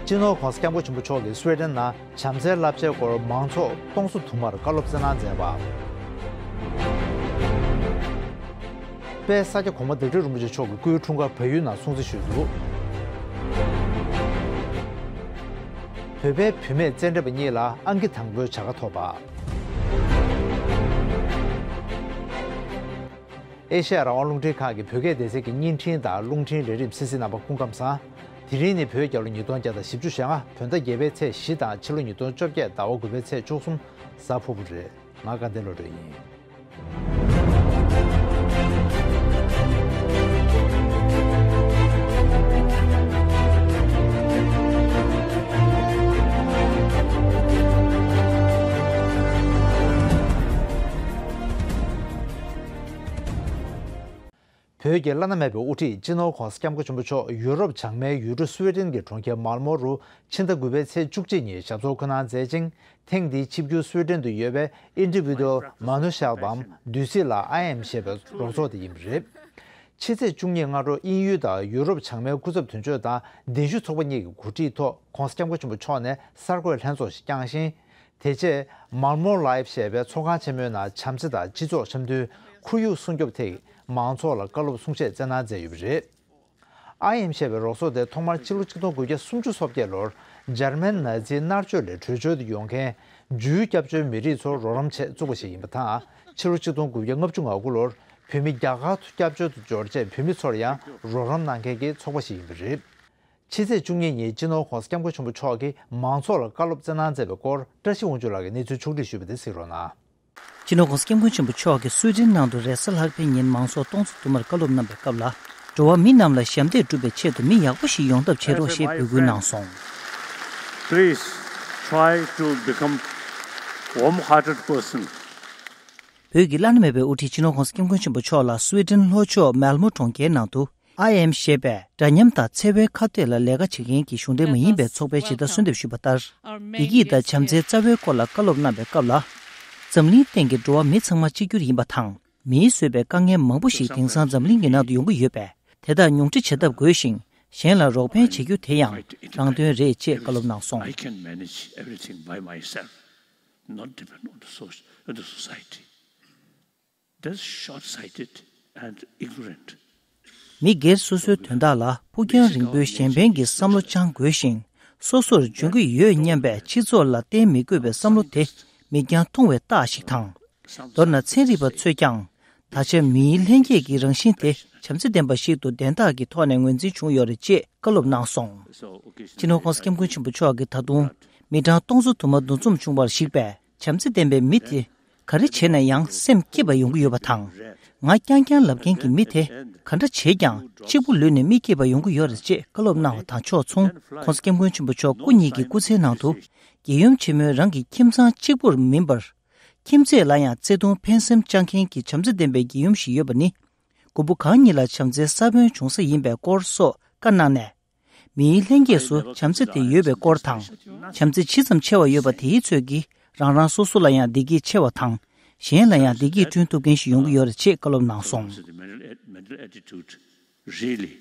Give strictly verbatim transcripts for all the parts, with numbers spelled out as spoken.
སྤྱི་ནོར་༧གོང་ས་༧སྐྱབས་མགོན་ཆེན་པོ་མཆོག་གིས་སུའེ་ཏེན་ནང་བྱམས་བརྩེའི་བསླབ་བྱའི་སྐོར་མང་ཚོགས་སྟོང་ཚོ་དུ་མར་བཀའ་སློབ་སྩལ་གནང་མཛད་པ། དཔལ་ས་སྐྱ་གོང་མ་ལྡེའུ་བཀྲ་རིན་པོ་ཆེ་མཆོག་གི་སྐུའི་འཁྲུངས་སྐར་བལ་ཡུལ་ནང་སྲུང་བརྩི་ཞུས་འདུག་བོད་པའི་བུད་མེད་རྩེད་འགྲན་པ་གཉིས་ལ་ཨང་ཀི་དང་པོའི་བྱ་དགའ་ཐོབ་པ། ཨེ་ཤ་ཡ་རང་དབང་རླུང་འཕྲིན་ཁང་གི་བོད་སྐད་སྡེ་ཚན་གྱི་བརྙན་འཕྲིན་དང་རླུང་འཕྲིན་ལས་རིམ་སི་སི་རྣམ་པ་སྐུ་ཁམས་བཟང་། དེ་རིང་ནི་བོད་རྒྱལ་ལོ་ཉིས་སྟོང་བརྒྱ་དང་བཞི་བཅུ་ཞེ་ལྔ་བོད་ཟླ་བརྒྱད་པའི་ཚེས་བཞི་དང་ཕྱི་ལོ་ཉིས་སྟོང་བཅོ་བརྒྱད་ཟླ་བ་དགུ་པའི་ཚེས་བཅུ་གསུམ་གཟའ་ཕུར་བུ་རེད། ང་དགའ་ལྡན་བློ་གྲོས་ཡིན། བོད་ཀྱི་བླ་ན་མེད་པའི་དབུ་ཁྲིད་སྤྱི་ནོར་༧གོང་ས་༧སྐྱབས་མགོན་ཆེན་པོ་མཆོག་ཡུ་རོབ་བྱང་མའི་ཡུལ་གྲུ་སུའེ་ཏེན་གྱི་གྲོང་ཁྱེར་མལ་མོ་རུ་ཕྱི་ཟླ་དགུ་པའི་ཚེས་བཅུ་གཅིག་ཉིན་ཞབས་སོར་འཁོད་གནང་མཛད་ཅིང་། ཐེངས་འདིའི་ཆིབས་བསྒྱུར་སུའེ་ཏེན་དུ་ཡོད་པའི་Individual Männershälp་འམ་བདུད་རྩི་ལ་ཨའི་ཨེམ་ཞེས་པའི་རོགས་ཚོགས་དེ་ཡིན་པ་རེད། ཕྱི་ཚེས་བཅུ་གཉིས་སྔ་དྲོ་དབྱིན་ཡུལ་དང་ཡུ་རོབ་བྱང་མའི་སྐུ་ཚབ་དོན་གཅོད་དང་གདན་ཞུ་ཚོགས་པ་གཉིས་ཀྱི་གོ་སྒྲིག་ཐོག་༧གོང་ས་༧སྐྱབས་མགོན་ཆེན་པོ་མཆོག་ནས་གསར་འགོད་ལྷན་ཚོགས་ཤིག་བསྐྱངས་ཤིང་། དེ་རྗེས་Malmö Live་ཞེས་པའི་ཚོགས་ཁང་ཆེན་མོའི་ནང་བྱམས་བརྩེ་དང་སྤྱི་ཚོགས་འཆམ་མཐུན། ཁོར་ཡུག་སྲུང་སྐྱོབ་ཐད་མང་ཚོགས་ལ་བཀའ་སློབ་གསུང་བཤད་སྩལ་གནང་མཛད་ཡོད་པ་རེད། ཨའི་ཨེམ་ཞེས་པའི་རོགས་ཚོགས་དེ་ཐོག་མར་ཕྱི་ལོ་ཆིག་སྟོང་དགུ་བརྒྱ་སུམ་ཅུ་སོ་བརྒྱད་ལོར་འཇར་མན་ནཱ་ཛིའི་མནར་གཅོད་ལས་བྲོས་བྱོལ་དུ་ཡོང་མཁན་ཇུའུ་སྐྱབས་བཅོལ་མི་རིགས་ཚོར་རོགས་རམ་ཆེད་བཙུགས་པ་ཞིག་ཡིན་པ་དང་། ཕྱི་ལོ་ཆིག་སྟོང་དགུ་བརྒྱ་ལྔ་བཅུ་ང་དགུ་ལོར་བོད་མི་རྒྱ་གར་དུ་སྐྱབས་བཅོལ་དུ་འབྱོར་རྗེས་བོད་མི་ཚོར་ཡང་རོགས་རམ་གནང་མཁན་གྱི་ཚོགས་པ་ཞིག་ཡིན་པ་རེད། ཕྱི་ཚེས་བཅུ་གཉིས་ཉིན་སྤྱི་ནོར་༧གོང་ས་༧སྐྱབས་མགོན་ཆེན་པོ་མཆོག་གིས་མང་ཚོགས་ལ་བཀའ་སློབ་སྩལ་གནང་མཛད་པའི་སྐོར་བཀྲ་ཤིས་དབང་ཕྱུག་ལགས་ཀྱིས་གནས་ཚུལ་ཕྱོགས་སྒྲིག་ཞུས་པ་དེ་གཟིགས་རོགས་གནང་། སྤྱི་ནོར་༧གོང་ས་༧སྐྱབས་མགོན་ཆེན་པོ་མཆོག་གིས་སུའེ་ཏེན་ནང་དུ་རེས་གཟའ་ལྷག་པའི་ཉིན་མང་ཚོགས་སྟོང་ཚོ་དུ་མར་བཀའ་སློབ་གནང་བའི་སྐབས་ལ། འགྲོ་བ་མི་རྣམས་ལ་ཞབས་འདེགས་སྒྲུབ་པའི་ཆེད་དུ་མི་ཡག་པོ་ཞིག་ཡོང་ཐབས་བྱེད་རོགས་ཞེས་འབོད་སྐུལ་གནང་སོང་། Please try to become warm-hearted person. བོད་ཀྱི་བླ་ན་མེད་པའི་དབུ་ཁྲིད་སྤྱི་ནོར་༧གོང་ས་༧སྐྱབས་མགོན་ཆེན་པོ་མཆོག་ལ་སུའེ་ཏེན་ལྷོ་ཕྱོགས་མལ་མོ་གྲོང་ཁྱེར་ནང་དུ། ཨའི་ཨེམ་ཞེས་པའི་འདྲ་མཉམ་དང་འཚེ་བའི་ཁ་གཏད་ལ་ལས་ཀ་བྱེད་མཁན་གྱི་གཞུང་འབྲེལ་མ་ཡིན་པའི་ཚོགས་པའི་ཇི་ལྟར་གསོལ་འདེབས་ཞུས་པ་ལྟར། བདེ་སྐྱིད་དང་བྱམས་བརྩེའི་རྩ་བའི་སྐོར་ལ་བཀའ་སློབ་གནང་བའི་སྐབས་ལ། འཛམ་གླིང་སྟེང་གི་འགྲོ་བ་མི་ཚང་མ་གཅིག་གྱུར་ཡིན་པ་དང་། མིས་བཟོས་པའི་དཀའ་ངལ་མང་པོ་ཞིག་དེང་སང་འཛམ་གླིང་གི་ནང་དུ་ཡོང་གི་ཡོད་པས། དེ་དག་ཉུང་འཕྲི་བྱེད་ཐབས་དགོས་ཤིང་། གཞན་ལ་རོགས་ཕན་བྱེད་རྒྱུ་དེ་ཡང་རང་དོན་རེད་ཅེས་བཀའ་སློབ་གནང་སོང་། I can manage everything by myself, not depend on the soc- on the society. That's short-sighted and ignorant. མི་སྒེར་སོ་སོའི་དོན་དག་ལ་ཕུགས་རྒྱང་རིང་པོའི་གཞན་ཕན་གྱི་བསམ་བློ་བཅངས་དགོས་ཤིང་། སོ་སོར་འཇོན་གྱི་ཡོད་སྙམ་པའི་སྤྱི་ཚོགས་ལ་བརྟེན་མི་དགོས་པའི་བསམ་བློ་དེ་མིག་རྒྱང་ཐུང་བའི་རྟགས་ཤིག་དང་། མདོར་ན་ཚན་རིག་པ་ཚོས་ཀྱང་། ད་ཆ་མིའི་ལྷན་སྐྱེས་ཀྱི་རང་བཞིན་དེ་བྱམས་བརྩེ་ལྡན་པ་ཞིག་ཏུ་བདེན་རྟགས་ཀྱི་ཐོག་ནས་ངོས་འཛིན་བྱུང་ཡོད་རེད་ཅེས་བཀའ་སློབ་གནང་སོང་། སྤྱི་ནོར་༧གོང་ས་༧སྐྱབས་མགོན་ཆེན་པོ་མཆོག་གིས་ད་དུང་མི་གྲངས་སྟོང་ཚོ་དུ་མ་འདུ་འཛོམས་བྱུང་བར་གཞིགས་པས། བྱམས་བརྩེ་ལྡན་པའི་མི་དེ་ག་རེ་བྱས་ན་ཡང་སེམས་སྐྱིད་པ་ཡོང་གི་ཡོད་པ་དང་། ང་རྐྱང་རྐྱང་ལབ་མཁན་གྱི་མི་དེ་ག་འདྲ་བྱས་ཀྱང་གཅིག་པུ་ལུས་ནས་མི་སྐྱིད་པ་ཡོང་གི་ཡོད་རེད་ཅེས་བཀའ་སློབ་གནང་བ་དང་ཕྱོགས་མཚུངས། ༸གོང་ས་༸སྐྱབས་མགོན་ཆེན་པོ་མཆོག་སྐུ་ཉིད་ཀྱི་སྐུ་ཚེའི་ནང་དུ། རྒྱལ་ཡུམ་ཆེན་མོས་རང་གི་ཁྱིམ་ཚང་གཅིག་པུར་མིན་པར། ཁྱིམ་མཚེས་ལ་ཡང་བརྩེ་དུང་ཕན་སེམས་བཅངས་མཁན་གྱི་བྱམས་བརྩེ་ལྡན་པའི་རྒྱལ་ཡུམ་ཞིག་ཡོད་པ་ནི། མགོན་པོ་གང་ཉིད་ལ་བྱམས་བརྩེའི་ས་བོན་བྱུང་ས་ཡིན་པའི་སྐོར་སོགས་བཀའ་གནང་ནས། མིའི་ལྷན་སྐྱེས་སུ་བྱམས་བརྩེ་དེ་ཡོད་པའི་སྐོར་དང་། བྱམས་བརྩེ་ཇི་ཙམ་ཆེ་བ་ཡོད་པ་དེའི་ཚོད་ཀྱིས་རང་རང་སོ་སོ་ལ་ཡང་བདེ་སྐྱིད་ཆེ་བ་དང་། གཞན་ལ་ཡང་བདེ་སྐྱིད་བསྐྲུན་ཐུབ་མཁན་ཞིག་ཡོང་གི་ཡོད་རེད་ཅེས་བཀའ་སློབ་གནང་སོང་། The mental, at- mental attitude really,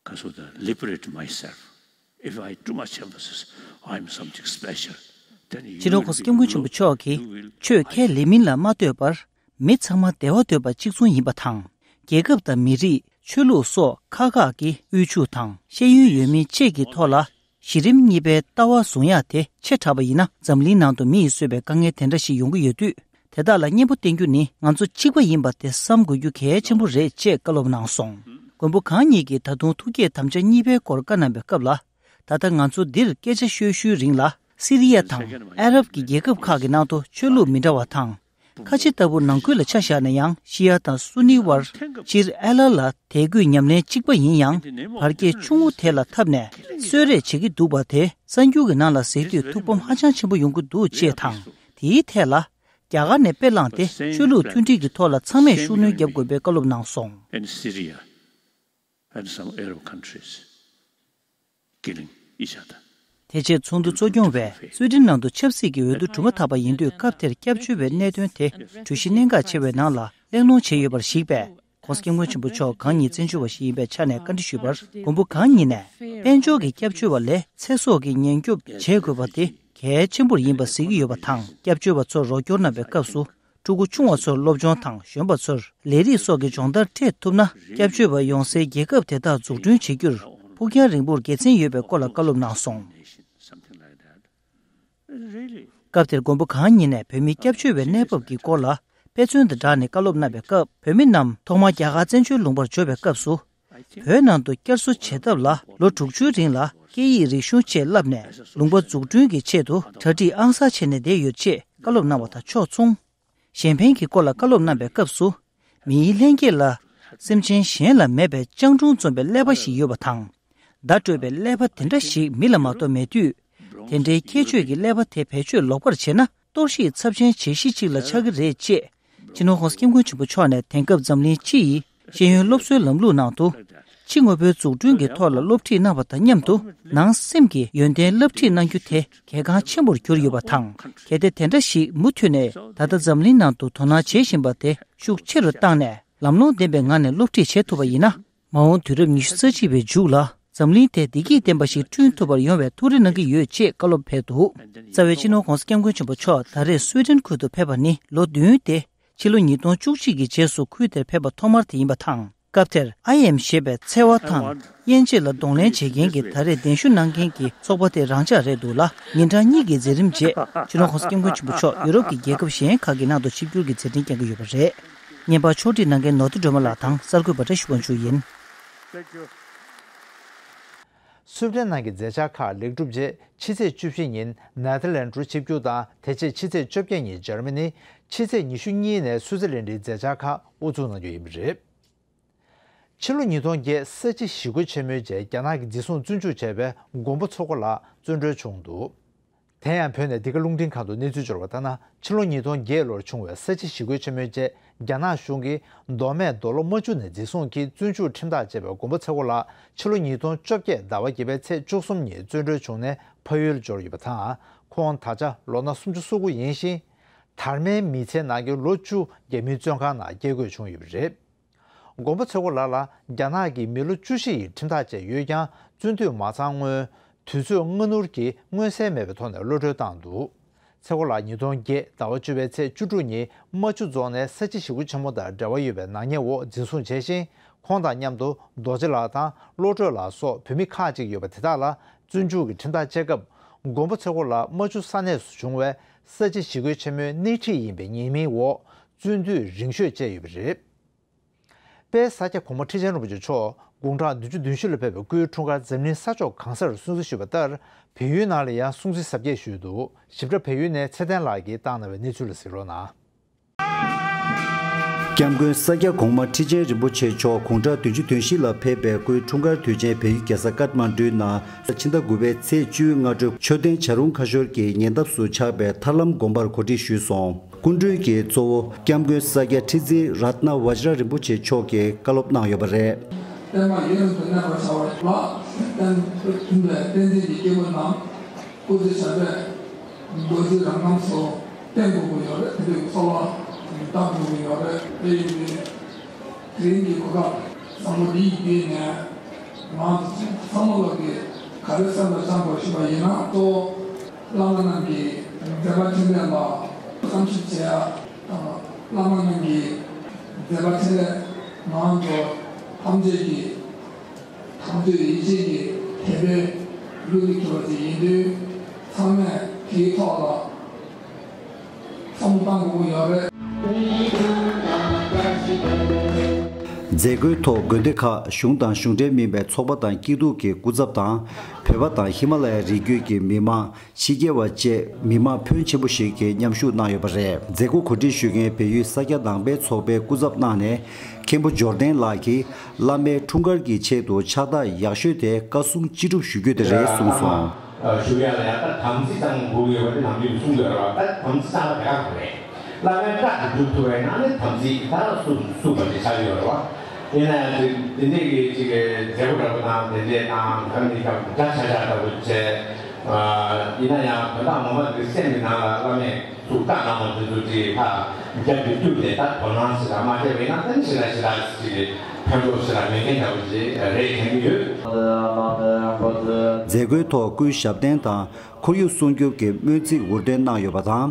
ཁ་སོ་ད་liberate myself. If I too much emphasis, I'm something special. Then you སྤྱི་ནོར་༸གོང་ས་༸སྐྱབས་མགོན་ཆེན་པོ་མཆོག་གིས། ཁྱོད་ཁས་ལེན་མིན་ལ་མ་ལྟོས་པར། མི་ཚང་མ་བདེ་བ་འདོད་པ་གཅིག་མཚུངས་ཡིན་པ་དང་། རྒྱལ་ཁབ་དང་མི་རིགས། ཆོས་ལུགས་སོགས་ཁག་ཁག་གི་དབུལ་ཕྱུག་དང་ཤེས་ཡོན་ཡོད་མེད་བཅས་ཀྱི་ཐོག་ལ། གཞི་རིམ་གཉིས་པའི་ལྟ་བ་བཟུང་ཡག་དེ་ཆེ་དྲགས་པ་ཡིན་ན། འཛམ་གླིང་ནང་དུ་མི་ཡིས་བཟོས་པའི་དཀའ་ངལ་དེ་འདྲ་ཞིག་ཡོང་གི་ཡོད་དུས། དེ་དག་ལ་གཉེན་པོ་བསྟེན་རྒྱུ་ནི་ང་ཚོ་གཅིག་པ་ཡིན་པ་དེ་བསམ་དགོས་རྒྱུ་གལ་ཆེན་པོ་རེད་ཅེས་བཀའ་སློབ་གནང་སོང་། མགོན་པོ་གང་ཉིད་ཀྱིས་ད་དུང་ཐུགས་བསྐྱེད་དམ་བཅའ་གཉིས་པའི་སྐོར་བཀའ་གནང་བའི་སྐབས་ལ། ད་ལྟ་ང་ཚོ་འདིར་སྐད་ཆ་ཤོད་ཤུལ་རིང་ལ། སི་རི་ཡ་དང་ཨ་རབ་ཀྱི་རྒྱལ་ཁབ་ཁག་གི་ནང་དུ་ཆོས་ལུགས་མི་འདྲ་བ་དང་། ཁ་ཆེ་ལྟ་བུ་ནང་ཁུལ་ལ་ཆ་བཞག་ན་ཡང་ཤི་ཡ་དང་སུ་ནི་བར་སྤྱིར་ཨ་ལ་ལ་དད་གུས་ཉམས་ལེན་གཅིག་པ་ཡིན་ཡང་། བར་ཁྱད་ཆུང་ངུ་དེ་ལ་འཐབ་ནས་གསོད་རེས་བྱེད་ཀྱི་འདུག་པ་དེ་གསར་འགྱུར་གྱི་ནང་ལ་གཟིགས་དུས་ཐུགས་ཕམ་ཧ་ཅང་ཆེན་པོ་ཡོང་གི་འདུག་ཅེས་དང་། དེའི་ཐད་ལ། རྒྱ་གར་ནས་དཔེ་བླངས་ཏེ་ཆོས་ལུགས་མཐུན་སྒྲིལ་གྱི་ཐོག་ལ་ཚང་མས་ཤུགས་སྣོན་བརྒྱབ་དགོས་པའི་བཀའ་སློབ་གནང་སོང་། In Syria and some Arab countries, killing each other. དེ་རྗེས་ཚོགས་འདུ་གཙོ་སྐྱོང་བས་སུའེ་ཏེན་ནང་དུ་ཆབ་སྲིད་ཀྱི་འོས་བསྡུ་གྲུབ་མ་ཐག་པ་ཡིན་དུས། སྐབས་དེར་སྐྱབས་བཅོལ་བའི་གནད་དོན་དེ་གྲོས་གཞི་གནད་འགག་ཆེ་བའི་ནང་ལ་གླེང་སློང་བྱས་ཡོད་པར་གཞིགས་པས། ༸གོང་ས་༸སྐྱབས་མགོན་ཆེན་པོ་མཆོག་གང་ཉིད་བཙན་བྱོལ་བ་ཞིག་ཡིན་པའི་ཆ་ནས་བཀའ་འདྲི་ཞུས་པར། མགོན་པོ་གང་ཉིད་ནས་དཔལ་འབྱོར་གྱི་སྐྱབས་བཅོལ་བ་ལས་ཚེ་སྲོག་གི་ཉེན་སྐྱོབ་བྱེད་དགོས་པ་དེ་གལ་ཆེན་པོར་ཡིན་པ་གཟིགས་ཀྱི་ཡོད་པ་དང་། སྐྱབས་བཅོལ་བ་ཚོར་རོགས་སྐྱོར་གནང་བའི་སྐབས་སུ། ཕྲུ་གུ་ཆུང་བ་ཚོར་སློབ་སྦྱོང་དང་གཞོན་པ་ཚོར་ལས་རིགས་སོགས་ཀྱི་སྦྱོང་བརྡར་སྤྲད་ཐུབ་ན། སྐྱབས་བཅོལ་བ་ཡོང་སའི་རྒྱལ་ཁབ་དེ་དག་འཛུགས་སྐྲུན་བྱེད་རྒྱུར་ཕུགས་རྒྱང་རིང་པོར་དགེ་མཚན་ཡོད་པའི་སྐོར་ལ་བཀའ་སློབ་གནང་སོང་། སྐབས་དེར་མགོན་པོ་གང་ཉིད་ནས་བོད་མིའི་སྐྱབས་བཅོལ་བའི་གནས་བབ་ཀྱི་སྐོར་ལ་དཔེ་མཚོན་དང་སྦྲགས་ནས་བཀའ་སློབ་གནང་བའི་སྐབས། བོད་མི་རྣམས་ཐོག་མར་རྒྱ་གར་བཙན་བྱོལ་ལུང་པར་འབྱོར་བའི་སྐབས་སུ། བོད་ནང་དུ་བསྐྱར་གསོ་བྱེད་ཐབས་ལ་ལོ་དྲུག་ཅུའི་རིང་ལ་སྐད་ཡིག་རིག་གཞུང་བཅས་བསླབས་ནས། ལུང་པ་འཛུགས་སྐྲུན་གྱི་ཆེད་དུ་གྲ་སྒྲིག་ཨང་གསར་བྱས་ནས་བསྡད་ཡོད་ཅེས་བཀའ་སློབ་གནང་བ་དང་ཕྱོགས་མཚུངས། གཞན་ཕན་གྱི་སྐོར་ལ་བཀའ་སློབ་གནང་བའི་སྐབས་སུ། མིའི་ལྷན་སྐྱེས་ལ་སེམས་ཅན་གཞན་ལ་མེད་པའི་སྤྱང་གྲུང་འཛོམས་པའི་ཀླད་པ་ཞིག་ཡོད་པ་དང་། བརྡ་སྤྲོད་པའི་ཀླད་པ་དེ་འདྲ་ཞིག་མི་ལ་མ་གཏོགས་མེད་དུས། དེ་འདྲའི་ཁྱད་ཆོས་ཀྱི་ཀླད་པ་དེ་བེད་སྤྱོད་ལོག་པར་བྱས་ན། གཏོར་བཤིག་ཚབས་ཆེན་བྱེད་གཞི་གཅིག་ལ་ཆགས་ཀྱི་རེད་ཅེས། སྤྱི་ནོར་༸གོང་ས་༸སྐྱབས་མགོན་ཆེན་པོ་མཆོག་ནས་དེང་སྐབས་འཛམ་གླིང་སྤྱི་ཡི་ཤེས་ཡོན་སློབ་གསོའི་ལམ་ལུགས་ནང་དུ། ཕྱི་དངོས་པོའི་འཛུགས་སྐྲུན་གྱི་ཐོག་ལ་སློབ་ཁྲིད་གནང་བ་དང་མཉམ་དུ། ནང་སེམས་ཀྱི་ཡོན་ཏན་སློབ་ཁྲིད་གནང་རྒྱུ་དེ་གལ་འགངས་ཆེན་པོར་གྱུར་ཡོད་པ་དང་། གལ་ཏེ་དེ་འདྲ་ཞིག་མུ་མཐུད་ནས་ད་ལྟ་འཛམ་གླིང་ནང་དུ་དོ་སྣང་བྱེད་བཞིན་པ་དེ་ཤུགས་ཆེ་རུ་བཏང་ནས། ལམ་ལྷོང་ལྡན་པའི་ངང་ནས་སློབ་ཁྲིད་བྱེད་ཐུབ་པ་ཡིན་ན། མ་འོངས་དུས་རབས་ཉི་ཤུ་རྩ་གཅིག་པའི་མཇུག་ལ། འཛམ་གླིང་དེ་བདེ་སྐྱིད་ལྡན་པ་ཞིག་བསྐྲུན་ཐུབ་པར་ཡོང་བའི་ཐུགས་རེ་གནང་གི་ཡོད་ཅེས་བཀའ་སློབ་ཕེབས་འདུག། རྩ་བའི་སྤྱི་ནོར་༸གོང་ས་༸སྐྱབས་མགོན་ཆེན་པོ་མཆོག་ད་རེས་སུའེ་ཏེན་ཁུལ་དུ་ཕེབས་པ་ནི་ལོ་བདུན་ཏེ། ཕྱི་ལོ་ཉིས་སྟོང་བཅུ་གཅིག་གི་རྗེས་སུ་ཁུལ་དེར་ཕེབས་པ་ཐོག་མར་དེ་ཡིན་པ་དང་། སྐབས་དེར་ཨའི་ཨེམ་ཞེས་པའི་འཚེ་བ་དང་དབྱེ་འབྱེད་ལ་གདོང་ལེན་བྱེད་མཁན་གྱི་ད་རེས་གདན་ཞུ་གནང་མཁན་གྱི་ཚོགས་པ་དེ་རང་འཇགས་རེད་འདུག་ལ། ཉིན་གྲངས་གཉིས་ཀྱི་མཛད་རིམ་རྗེས། སྤྱི་ནོར་༸གོང་ས་༸སྐྱབས་མགོན་ཆེན་པོ་མཆོག་ཡུ་རོབ་ཀྱི་རྒྱལ་ཁབ་གཞན་ཁག་གི་ནང་དུ་ཆིབས་བསྒྱུར་གྱི་མཛད་འཕྲིན་བསྐྱངས་ཀྱི་ཡོད་པ་རེད། བརྙན་པར་ཕྱོགས་སྒྲིག་གནང་མཁན་ནོར་བུ་སྒྲོལ་མ་ལགས་དང་གསར་འགོད་པ་བཀྲ་ཤིས་དབང་ཕྱུག་ཡིན། སུའེ་ཏེན་ནང་གི་མཛད་འཆར་ཁག་ལེགས་གྲུབ་རྗེས། ཕྱི་ཚེས་བཅུ་བཞི་ཉིན་ནེ་ཐར་ལན་ཌུར་ཆིབས་བསྒྱུར་དང་། དེ་རྗེས་ཕྱི་ཚེས་བཅོ་བརྒྱད་ཉིན་འཇར་མ་ནི། ཕྱི་ཚེས་ཉི་ཤུ་གཉིས་ནས་སུའུ་ཙེར་ལན་ཌིའི་མཛད་འཆར་ཁག་དབུ་འཛུགས་གནང་རྒྱུ་ཡིན་པ་རེད། ཕྱི་ལོ་ཉིས་སྟོང་བརྒྱད་ས་བྱི་ཞི་རྒོལ་ཆེན་མོའི་རྗེས། རྒྱ་ནག་གིས་འཛིན་བཟུང་བཙོན་འཇུག་བྱས་པའི་མགོན་པོ་ཚེ་རྒོད་ལགས་བཙོན་གྲོལ་བྱུང་འདུག། དེ་ཡང་བོད་ནས་འདི་ག་རླུང་འཕྲིན་ཁང་དུ་གནས་ཚུལ་འབྱོར་བ་ལྟར་ན། ཕྱི་ལོ་ཉིས་སྟོང་བརྒྱད་ལོར་བྱུང་བའི་ས་བྱི་ཞི་རྒོལ་ཆེན་མོའི་རྗེས། རྒྱ་ནག་གཞུང་གིས་མདོ་སྨད་རྡོ་ལོ་རྨ་ཆུ་ནས་འཛིན་བཟུང་གིས་བཙོན་འཇུག་ཁྲིམས་ཐག་བཅད་པའི་མགོན་པོ་ཚེ་རྒོད་ལགས། ཕྱི་ལོ་ཉིས་སྟོང་བཅོ་བརྒྱད་ཟླ་བ་བརྒྱད་པའི་ཚེས་བཅུ་གསུམ་ཉིན་བཙོན་གྲོལ་བྱུང་ནས་ཕ་ཡུལ་འབྱོར་ཡོད་པ་དང་། ཁོང་ད་ཆ་ལོ་ན་སུམ་ཅུ་སོ་དགུ་ཡིན་ཞིང་། དར་མའི་མི་ཚེའི་ནང་གི་ལོ་བཅུ་རྒྱ་མིའི་བཙོན་ཁང་ནང་སྐྱེལ་དགོས་བྱུང་ཡོད་པ་རེད། མགོན་པོ་ཚེ་རྒོད་ལགས་ལ་རྒྱ་ནག་གིས་མི་ལོ་བཅུ་བཞི་ཡི་ཁྲིམས་ཐག་བཅད་ཡོད་ཀྱང་། བཙོན་དུས་མ་ཚང་སྔོན་དུས་ཚོད་སྔ་སྣུར་གྱིས་མངོན་གསལ་མེད་པའི་ཐོག་ནས་གློད་གྲོལ་བཏང་འདུག། ཚེ་རྒོད་ལགས་ཉིས་སྟོང་བརྒྱད་ཟླ་བ་བཅུ་པའི་ཚེས་བཅུ་དྲུག་ཉིན་རྨ་ཆུ་རྫོང་ནས་ས་བྱི་ཞི་རྒོལ་ཆེན་མོ་དང་འབྲེལ་བ་ཡོད་པའི་ནག་ཉེས་འོག་འཛིན་བཟུང་བྱས་ཤིང་། ཁོང་དང་མཉམ་དུ་རྡོ་རྗེ་ལགས་དང་བློ་གྲོས་ལགས་སོགས་བོད་མི་ཁག་ཅིག་ཡོད་པ་དེ་དག་ལ་བཙོན་འཇུག་གི་ཁྲིམས་ཐག་བཅད་སྐབས། མགོན་པོ་ཚེ་རྒོད་ལགས་རྨ་ཆུ་ས་གནས་སུ་བྱུང་བའི་ས་བྱི་ཞི་རྒོལ་ཆེན་མོའི་སྣེ་ཁྲིད་ཡིན་པའི་ཉེས་མིང་འོག་བཙོན་དུས་རིང་ཤོས་བཅད་ཡོད་པ་རེད། དཔལ་ས་སྐྱ་གོང་མ་ཁྲི་ཆེན་རིན་པོ་ཆེ་མཆོག་དགུང་གྲངས་བདུན་ཅུ་དོན་བཞི་ལ་ཕེབས་པའི་སྐུའི་འཁྲུངས་སྐར་འཛམ་གླིང་ས་ཕྱོགས་གང་སར་སྲུང་བརྩི་ཞུས་པ་ལྟར། བལ་ཡུལ་ནང་ལ་ཡང་སྲུང་བརྩི་གཟབ་རྒྱས་ཞུས་འདུག། ཞིབ་ཕྲ་བལ་ཡུལ་ནས་ཚེ་བརྟན་ལགས་ཀྱིས་བཏང་གནང་བའི་གནས་ཚུལ་ལ་གཟིགས་རོགས་གནང་། སྐྱབས་མགོན་ས་སྐྱ་གོང་མ་ཁྲི་ཆེན་རིན་པོ་ཆེ་མཆོག་དགུང་གྲངས་བདུན་ཅུ་དོན་བཞི་ལ་ཕེབས་པའི་སྐུའི་འཁྲུངས་སྐར་དུས་ཆེན་བལ་ཡུལ་རྒྱལ་ས་ཀཏ་མན་ཌུའི་ནང་ཕྱི་ཟླ་དགུ་པའི་ཚེས་བཅུའི་སྔ་དྲོ་མཆོད་རྟེན་བྱ་རུང་ཁ་ཤོར་གྱི་ཉེ་འདབས་སུ་ཆགས་པའི་ཐར་ལམ་དགོན་པར་གོ་སྒྲིག་ཞུས་སོང་། སྐུ་མགྲོན་གྱི་གཙོ་བོ་སྐྱབས་མགོན་ས་སྐྱ་ཁྲི་འཛིན་རཏྣ་བཛྲ་རིན་པོ་ཆེ་མཆོག་གིས་བཀའ་སློབ་གནང་ཡོད་པ་རེད། བསྟན་པ་ཡུན་རིང་དུ་གནས་པར་བྱ་བ་ལ་བརྟེན་པའི་བསྟན་འཛིན་གྱི་སྐྱེས་བུ་རྣམས་སྐུ་ཚེ་ཞབས་པད་རྡོ་རྗེ་རང་རྣམ་སོགས་བརྟན་དགོས་ཀྱི་ཡོད་རེད། དེ་འདྲའི་གསོལ་བ་བཏབ་དགོས་ཀྱི་ཡོད་རེད། དེ་ཡིན་དུས། དེ་རིང་གི་གོ་སྐབས་བཟང་པོ་འདི་ཡི་བརྒྱུད་ནས་ང་ཚོ་ཚང་མ་ལོག་གིས་ག་རེ་སེམས་ལ་བཅངས་དགོས་ཞུས་པ་ཡིན་ན། གཙོ་བོ་བླ་མ་རྣམས་ཀྱི་མཛད་པ་འཕྲིན་ལས་ལ་བསམ་ཞིབ་བྱེད་ཡ་དང་། བླ་མ་རྣམས་ཀྱི་མཛད་པ་འཕྲིན་ལས་ང་ཚོ་ཐམས་ཅད་ཀྱི་དམ་ཆོས་ཡིད་ཆེས་ཀྱི་དད་པའི་ལུས་ལ་གྱུར་པ་ཅིག་ཡིན་དུས། ཚང་མས་དེའི་ཐོག་ལ་བསམ་བློ་གཏང་དགོས་ཀྱི་ཡོད་རེད། མཛད་སྒོའི་ཐོག་དགོན་སྡེ་ཁག་གཞུང་དང་གཞུང་འབྲེལ་མིན་པའི་ཚོགས་པ་དང་སྐྱིད་སྡུག་གི་སྐུ་ཚབ་དང་། བོད་པ་དང་ཧི་མ་ལ་ཡའི་རི་རྒྱུད་ཀྱི་མི་མང་། ཕྱི་རྒྱལ་བ་བཅས་མི་མང་ཕོན་ཆེན་པོ་ཞིག་གིས་མཉམ་ཞུགས་གནང་ཡོད་པ་རེད། མཛད་སྒོ་གོ་སྒྲིག་ཞུ་མཁན་བལ་ཡུལ་ས་སྐྱ་ནང་པའི་ཚོགས་པའི་སྐུ་ཚབ་གནང་ནས། མཁན་པོ་འབྱོར་ལྡན་ལགས་ཀྱིས་བླ་མའི་འཁྲུངས་སྐར་གྱི་ཆེད་དུ་ཕྱག་རྟགས་ཡག་ཤོས་དེ་བཀའ་གསུང་ཅི་སྒྲུབ་ཞུ་རྒྱུ་དེ་རེད་གསུངས་སོང་། ཞུ་ཡ་ལ་ཡ་ད་དམ་ཚིག་ཙམ་དགོས་ཀྱི་ཡོད་པ་དེ་ནམ་རྒྱུན་གསུང་གི་ཡོད་རེད་བ། ད་དམ་ཚིག་ཙམ་ལ་དེ་ག་དགོས་རེད། བླ་མའི་བཀའ་དེ་སྒྲུབ་ཐུབ་པའི་ནང་ནས་དམ་ཚིག་གི་ད་སུ་སུ་བ་དེ་ཆགས་ཀྱི་ཡོད་རེད་བ། ཡིན་ན་ཡང་དེ་དེ་འདྲས་ཀྱི་ཅིག་མཛད་སྒོ་འདྲ་པོ་དང་དེ་འདྲས་དང་ག་ནི་ཀྱང་འདྲ་ཆ་ཆ་འདྲ་པོ་བྱས། ཡིན་ན་ཡང་དོན་དག་ངོ་མ་དེ་སེམས་ཀྱི་ནང་ལ་བླ་མས་ཚུགས་བཀའ་གནང་བ་དེ་ཚོ་ཅིག་ད། རྒྱབ་ཀྱི་བཏུབ་དེ་ད་དོ་སྣང་ཞེ་དྲག་མ་བྱས་པ་ཡིན་ན། ད་ནི་ཞེ་དྲག་ཞེ་དྲག་ཅིག་གི་ཕན་ཐོགས་ཞེ་དྲག་མེད་མཁན་འདྲ་བོ་ཅིག་རེད་དྲན་གྱི་ཡོད། མཛད་སྒོའི་ཐོག་སྐུའི་ཞབས་བརྟན་དང་ཁོར་ཡུག་སྲུང་སྐྱོབ་ཀྱི་སྨོན་ཚིག་འུར་འདོན་གནང་ཡོད་པ་དང་།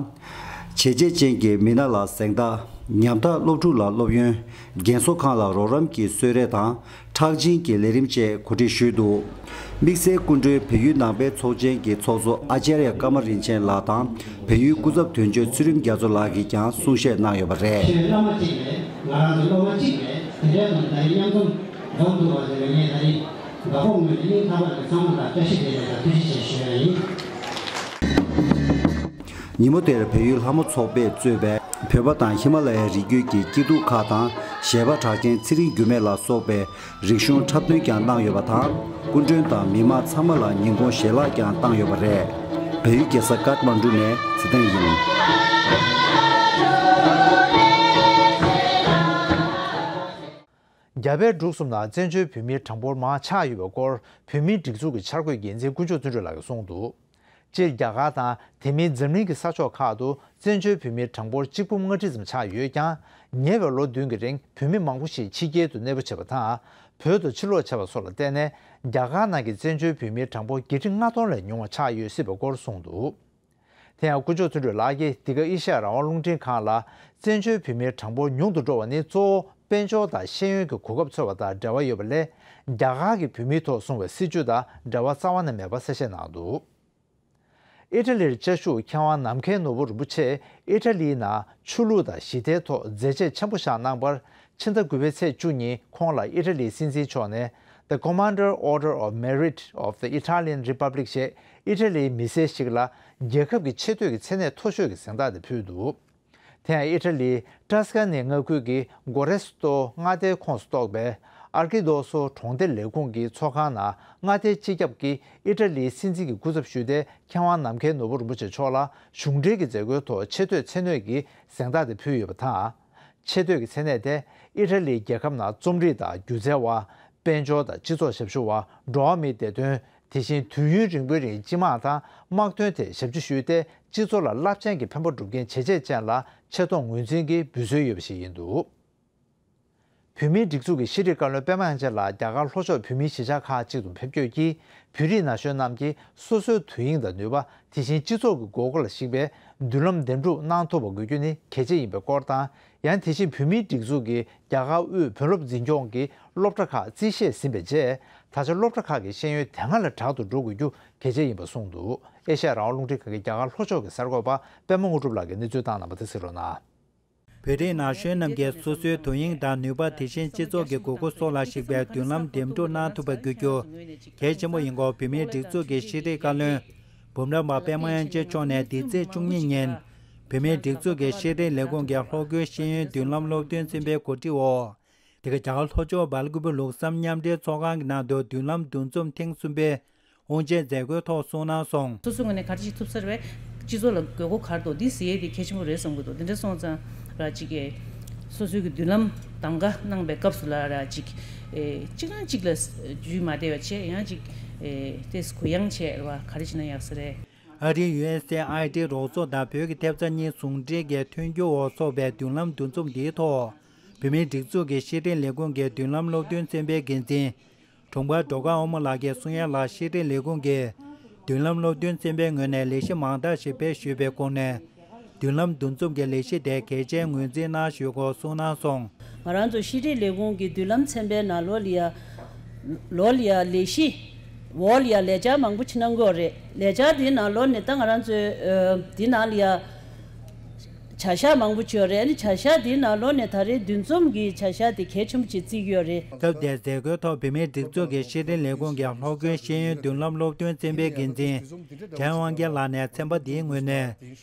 བྱས་རྗེས་ཅན་གྱི་མི་སྣ་ལ་གཟེངས་རྟགས། ཉམ་ཐག་སློབ་ཕྲུག་ལ་སློབ་ཡོན། རྒན་གསོ་ཁང་ལ་རོགས་རམ་གྱི་གསོལ་རས་དང་། ཁྲག་སྦྱིན་གྱི་ལས་རིམ་བཅས་གོ་སྒྲིག་ཞུས་འདུག། དམིགས་བསལ་སྐུ་མགྲོན་བལ་ཡུལ་ནང་པའི་ཚོགས་ཆེན་གྱི་ཚོགས་གཙོ་ཨ་ཅཱརྱ་ཀ་མ་རིན་ཆེན་ལགས་དང་བལ་ཡུལ་སྐུ་ཚབ་དོན་གཅོད་ཚུལ་ཁྲིམས་རྒྱ་མཚོ་ལགས་ཀྱིས་ཀྱང་གསུང་བཤད་གནང་ཡོད་པ་རེད། ཆོས་བླ་མ་གཅིག་རེད། ང་རང་ཚོ་སློབ་མ་གཅིག་རེད། དེ་འདྲའི་ཐོག་ནས་ད་རེས་མཉམ་འཛོམས་འཛོམས་ཐུབ་པ་དེ་ལ་ངས་ད་རེས་དགའ་སྤོབས་ངོས་ནས་སྙིང་ཐག་པ་ནས་ཚང་མ་ལ་བཀྲ་ཤིས་བདེ་ལེགས་དང་ཐུགས་རྗེ་ཆེ་ཞུ་ཡ་ཡིན། ཉིན་མོ་དེར་བལ་ཡུལ་ལྷ་མོ་ཚོགས་པས་གཙོས་པའི་བོད་པ་དང་ཧི་མ་ལ་ཡའི་རི་རྒྱུད་ཀྱི་སྐྱིད་སྡུག་ཁག་དང་། གཞས་པ་གྲགས་ཅན་ཚེ་རིང་འགྱུར་མེད་ལ་སོགས་པའི་རིག་གཞུང་འཁྲབ་སྟོན་ཀྱང་གནང་ཡོད་པ་དང་། སྐུ་མགྲོན་དང་མི་མང་ཚང་མ་ལ་ཉིན་གུང་ཞལ་ལག་ཀྱང་བཏང་ཡོད་པ་རེད། བལ་ཡུལ་རྒྱལ་ས་ཀཏ་མན་ཌུ་ནས་ཚེ་བརྟན་ཡིན། རྒྱ་བལ་འབྲུག་གསུམ་ནང་བཙན་བྱོལ་བོད་མིའི་གྲངས་འབོར་མང་ཆགས་ཡོད་པའི་སྐོར་བོད་མིའི་སྒྲིག་འཛུགས་ཀྱི་འཆར་འགོད་འགན་འཛིན་དཀོན་མཆོག་བརྩོན་འགྲུས་ལགས་ཀྱིས་གསུངས་འདུག། སྤྱིར་རྒྱ་གར་དང་དེ་མིན་འཛམ་གླིང་གི་ས་ཕྱོགས་ཁག་ཏུ་བཙན་བྱོལ་བོད་མིའི་གྲངས་འབོར་གཅིག་འབུམ་ལྔ་ཁྲི་ཙམ་ཆགས་ཡོད་ཀྱང་། ཉེ་བའི་ལོ་བདུན་གྱི་རིང་བོད་མི་མང་པོ་ཞིག་ཕྱི་རྒྱལ་དུ་གནས་སྤོ་བྱས་པ་དང་། བོད་དུ་ཕྱིར་ལོག་བྱས་པ་སོགས་ལ་བརྟེན་ནས། རྒྱ་གར་ནང་གི་བཙན་བྱོལ་བོད་མིའི་གྲངས་འབོར་བརྒྱད་ཁྲི་ལྔ་སྟོང་ལས་ཉུང་བ་ཆགས་ཡོད་སྲིད་པའི་སྐོར་གསུངས་འདུག། དེ་ཡང་དཀོན་མཆོག་བརྩོན་འགྲུས་ལགས་ཀྱིས་འདི་ག་ཨེ་ཤ་ཡ་རང་དབང་རླུང་འཕྲིན་ཁང་ལ། བཙན་བྱོལ་བོད་མིའི་གྲངས་འབོར་ཉུང་དུ་འགྲོ་བ་ནི་གཙོ་བོ་དཔལ་འབྱོར་དང་ཤེས་ཡོན་གྱི་གོ་སྐབས་འཚོལ་བ་དང་འབྲེལ་བ་ཡོད་པ་ལས། རྒྱ་གར་གྱི་བོད་མིའི་ཐོག་བཟུང་བའི་སྲིད་བྱུས་དང་འབྲེལ་བ་རྩ་བ་ནས་མེད་པ་གསལ་བཤད་གནང་འདུག། ཨི་ཊ་ལིར་བཅའ་བཞུགས་མཁས་དབང་ནམ་མཁའི་ནོར་བུ་རིན་པོ་ཆེས་ཨི་ཊ་ལིའི་ནང་ཆོས་ལུགས་དང་ཞི་བདེའི་ཐོག་མཛད་རྗེས་ཆེན་པོ་བཞག་གནང་བར། ཕྱི་ཟླ་དགུ་པའི་ཚེས་བཅུ་ཉིན་ཁོང་ལ་ཨི་ཊ་ལིའི་སྲིད་འཛིན་མཆོག་ནས། The Commander Order of Merit of the Italian Republic ཞེས་ཨི་ཊ་ལིའི་མི་སེར་ཞིག་ལ་རྒྱལ་ཁབ་ཀྱི་ཆེ་བསྟོད་ཀྱི་མཚན་གནས་མཐོ་ཤོས་ཀྱི་གཟེངས་རྟགས་དེ་ཕུལ་འདུག། དེ་ཡང་ཨི་ཊ་ལིའི་ཏྲ་སི་ཀ་ནི་མངའ་ཁུལ་གྱི་གོ་རེ་སི་ཏོ་མངའ་སྡེའི་ཁོངས་སུ་གཏོགས་པའི་ཨར་ཀི་དོ་སོ་གྲོང་སྡེ་ལས་ཁུངས་ཀྱི་ཚོགས་ཁང་ནང་མངའ་སྡེའི་སྤྱི་ཁྱབ་ཀྱིས་ཨི་ཊ་ལིའི་སྲིད་འཛིན་གྱི་སྐུ་ཚབ་ཞུས་ཏེ། མཁས་དབང་ནམ་མཁའི་ནོར་བུ་རིན་པོ་ཆེ་མཆོག་ལ་གཞུང་འབྲེལ་གྱི་མཛད་སྒོའི་ཐོག་ཆེ་བསྟོད་མཚན་གནས་ཀྱི་གཟེངས་རྟགས་དེ་ཕུལ་ཡོད་པ་དང་། ཆེ་བསྟོད་ཀྱི་མཚན་གནས་དེ་ཨི་ཊ་ལིའི་རྒྱལ་ཁབ་ནང་རྩོམ་རིག་དང་སྒྱུ་རྩལ་བ། དཔལ་འབྱོར་དང་སྤྱི་ཚོགས་ཞབས་ཞུ་བ། འགྲོ་བ་མིའི་བདེ་དོན། དེ་བཞིན་དུས་ཡུན་རིང་པོའི་རིང་སྤྱི་དམངས་དང་དམག་དོན་ཐད་ཞབས་ཕྱི་ཞུས་ཏེ། སྤྱི་ཚོགས་ལ་རླབས་ཆེན་གྱི་ཕན་པ་སྒྲུབ་མཁན་བྱས་རྗེས་ཅན་ལ་ཆེ་མཐོང་ངོས་འཛིན་གྱིས་འབུལ་སྲོལ་ཡོད་པ་ཞིག་ཡིན་འདུག། བོད་མིའི་སྒྲིག་འཛུགས་ཀྱི་ཤེས་རིག་བཀའ་བློན་པད་མ་དབྱངས་ཅན་ལགས་རྒྱ་གར་ལྷོ་ཕྱོགས་བོད་མིའི་གཞིས་ཆགས་ཁག་ཅིག་ཏུ་ཕེབས་བསྐྱོད་ཀྱིས། བོད་རིགས་ན་གཞོན་རྣམས་ཀྱིས་སོ་སོའི་དོན་སྙིང་དང་ནུས་པ། དེ་བཞིན་སྤྱི་ཚོགས་ཀྱི་དགོས་མཁོ་ལ་གཞིགས་པའི་མདུན་ལམ་འདེམས་སྒྲུག་གནང་ཐུབ་པ་དགོས་རྒྱུ་ནི་གལ་ཆེ་ཡིན་པའི་སྐོར་དང་། ཡང་དེ་བཞིན་བོད་མིའི་སྒྲིག་འཛུགས་ཀྱིས་རྒྱ་གར་དབུས་བོད་སློབ་འཛིན་སྐྱོང་གི་སློབ་གྲྭ་ཁག་རྩིས་བཞེས་ཟིན་པའི་རྗེས། ད་ཆ་སློབ་གྲྭ་ཁག་གི་ཤེས་ཡོན་དེ་སྔ་ལས་དྲག་ཏུ་འགྲོ་དགོས་རྒྱུ་གལ་ཆེ་ཡིན་པ་གསུངས་འདུག། ཨེ་ཤ་ཡ་རང་དབང་རླུང་འཕྲིན་ཁང་གི་རྒྱ་གར་ལྷོ་ཕྱོགས་ཀྱི་གསར་འགོད་པ་པད་མ་དངོས་གྲུབ་ལགས་ཀྱིས་གནས་ཚུལ་བཏང་གནང་བ་དེ་གཟིགས་རོགས་གནང་། བོད་རིགས་ན་གཞོན་རྣམས་ཀྱིས་སོ་སོའི་དོན་སྙིང་དང་ནུས་པ། དེ་བཞིན་སྤྱི་ཚོགས་ཀྱི་དགོས་མཁོ་སོགས་ལ་གཞིགས་པའི་མདུན་ལམ་འདེམས་སྒྲུག་གནང་ཐུབ་པ་དགོས་རྒྱུ་གལ་ཆེན་པོ་ཡིན་སྐོར། བོད་མིའི་སྒྲིག་འཛུགས་ཀྱི་ཤེས་རིག་བཀའ་བློན་འབུམ་རམས་པ་པད་མ་དབྱངས་ཅན་མཆོག་ནས་འདི་ཚེས་བཅུ་གཉིས་ཉིན་བོད་མིའི་སྒྲིག་འཛུགས་ཀྱི་ཤེས་རིག་ལས་ཁུངས་ཀྱི་ལྷོ་ཁུལ་ཤེས་ཡོན་མདུན་ལམ་སློབ་སྟོན་ཚན་པའི་གོ་སྒྲིག་འོག། འདི་ག་རྒྱ་གར་ལྷོ་ཕྱོགས་སྦེལ་ཀུ་པེ་ལུགས་བསམ་མཉམ་འབྲེལ་ཚོགས་ཁང་གི་ནང་དུ་མདུན་ལམ་འདུ་འཛོམས་ཐེངས་གསུམ་པའི་དབུ་འབྱེད་མཛད་སྒོའི་ཐོག་གསུངས་གནང་སོང་། སོ་སོའི་ངོས་ནས་ག་རེ་ཞིག་ཐུབ་ས་རེད་པས། སྤྱི་ཚོགས་ལ་དགོས་མཁོ་ག་རེ་འདུག་འདི་གཟིགས་ཡས་དེ་གལ་ཆེན་པོ་རེད་བསམ་གྱི་འདུག་འདི་འདྲ་སོང་ཙང་ར་ཅིག་གི་སོ་སོའི་གི་མདུན་ལམ་གདམ་ག་གནང་པའི་སྐབས་སུ་ལ་ར་ཅིག་ཨེ་གཅིག་རང་གཅིག་ལ་འཇུས་མ་བསྡད་པ་བྱས། ཡང་ཅིག་ཨེ་ཏེས་གུ་ཡངས་བྱས་ར་ག་རེ་བྱས་ན་ཡག་ས་རེད། ཨ་རིའི་ཡུ་ཨེས་ཨེ་ཨའི་ཌི་རོགས་ཚོགས་དང་བོད་ཀྱི་ཐེབས་རྩ་གཉིས་ཟུང་འབྲེལ་གྱི་མཐུན་འགྱུར་འོག་འཚོགས་པའི་མདུན་ལམ་འདུ་འཛོམས་འདིའི་ཐོག་བོད་མིའི་སྒྲིག་འཛུགས་ཀྱི་ཤེས་རིག་ལས་ཁུངས་ཀྱི་མདུན་ལམ་སློབ་སྟོན་ཚན་པའི་འགན་འཛིན། དྲུང་འཕར་སྒྲོལ་དཀར་དབང་མོ་ལགས་ཀྱིས་གསུང་ཡ་ལ། ཤེས་རིག་ལས་ཁུངས་ཀྱིས་མདུན་ལམ་སློབ་སྟོན་ཚན་པའི་ངོས་ནས་ལས་གཞི་མང་དག་ཞིག་སྤེལ་ཞུས་པའི་ཁོངས་ནས། མདུན་ལམ་འདུ་འཛོམས་ཀྱི་ལས་གཞི་དེ་གལ་ཆེན་ངོས་འཛིན་གནང་ཞུས་སྐོར་གསུངས་གནང་སོང་། ང་རང་ཚོ་ཤེས་རིག་ལས་ཁུངས་ཀྱི་མདུན་ལམ་ཚན་པའི་ནང་ལོགས་ལ་ཡ། ལོགས་ལ་ཡ་ལས་གཞི། འོག་ལ་ཡ་ལས་འཆར་མང་པོ་ཅིག་གནང་གི་ཡོད་རེད། ལས་འཆར་དེའི་ནང་ལོགས་ནས་ད་ང་རང་ཚོའི་ཨ་དེའི་ནང་ལ་ཡ། བྱ་གཞག་མང་པོ་ཅིག་ཡོད་རེད། ཨ་ནི་བྱ་གཞག་དེའི་ནང་ལོགས་ནས་ད་རེས་འདུ་འཛོམས་ཀྱི་བྱ་གཞག་དེ་གལ་ཆེན་པོ་ཅིག་བརྩི་གི་ཡོད་རེད། སྐབས་དེར་མཛད་སྒོའི་ཐོག་བོད་མིའི་སྒྲིག་འཛུགས་ཀྱི་ཤེས་རིག་ལས་ཁུངས་ཀྱི་ལྷོ་ཁུལ་ཤེས་ཡོན་མདུན་ལམ་སློབ་སྟོན་ཚན་པའི་འགན་འཛིན་ཁྲེན་དབང་རྒྱལ་ལགས་ནས་ཚན་པ་འདིའི་ངོས་ནས།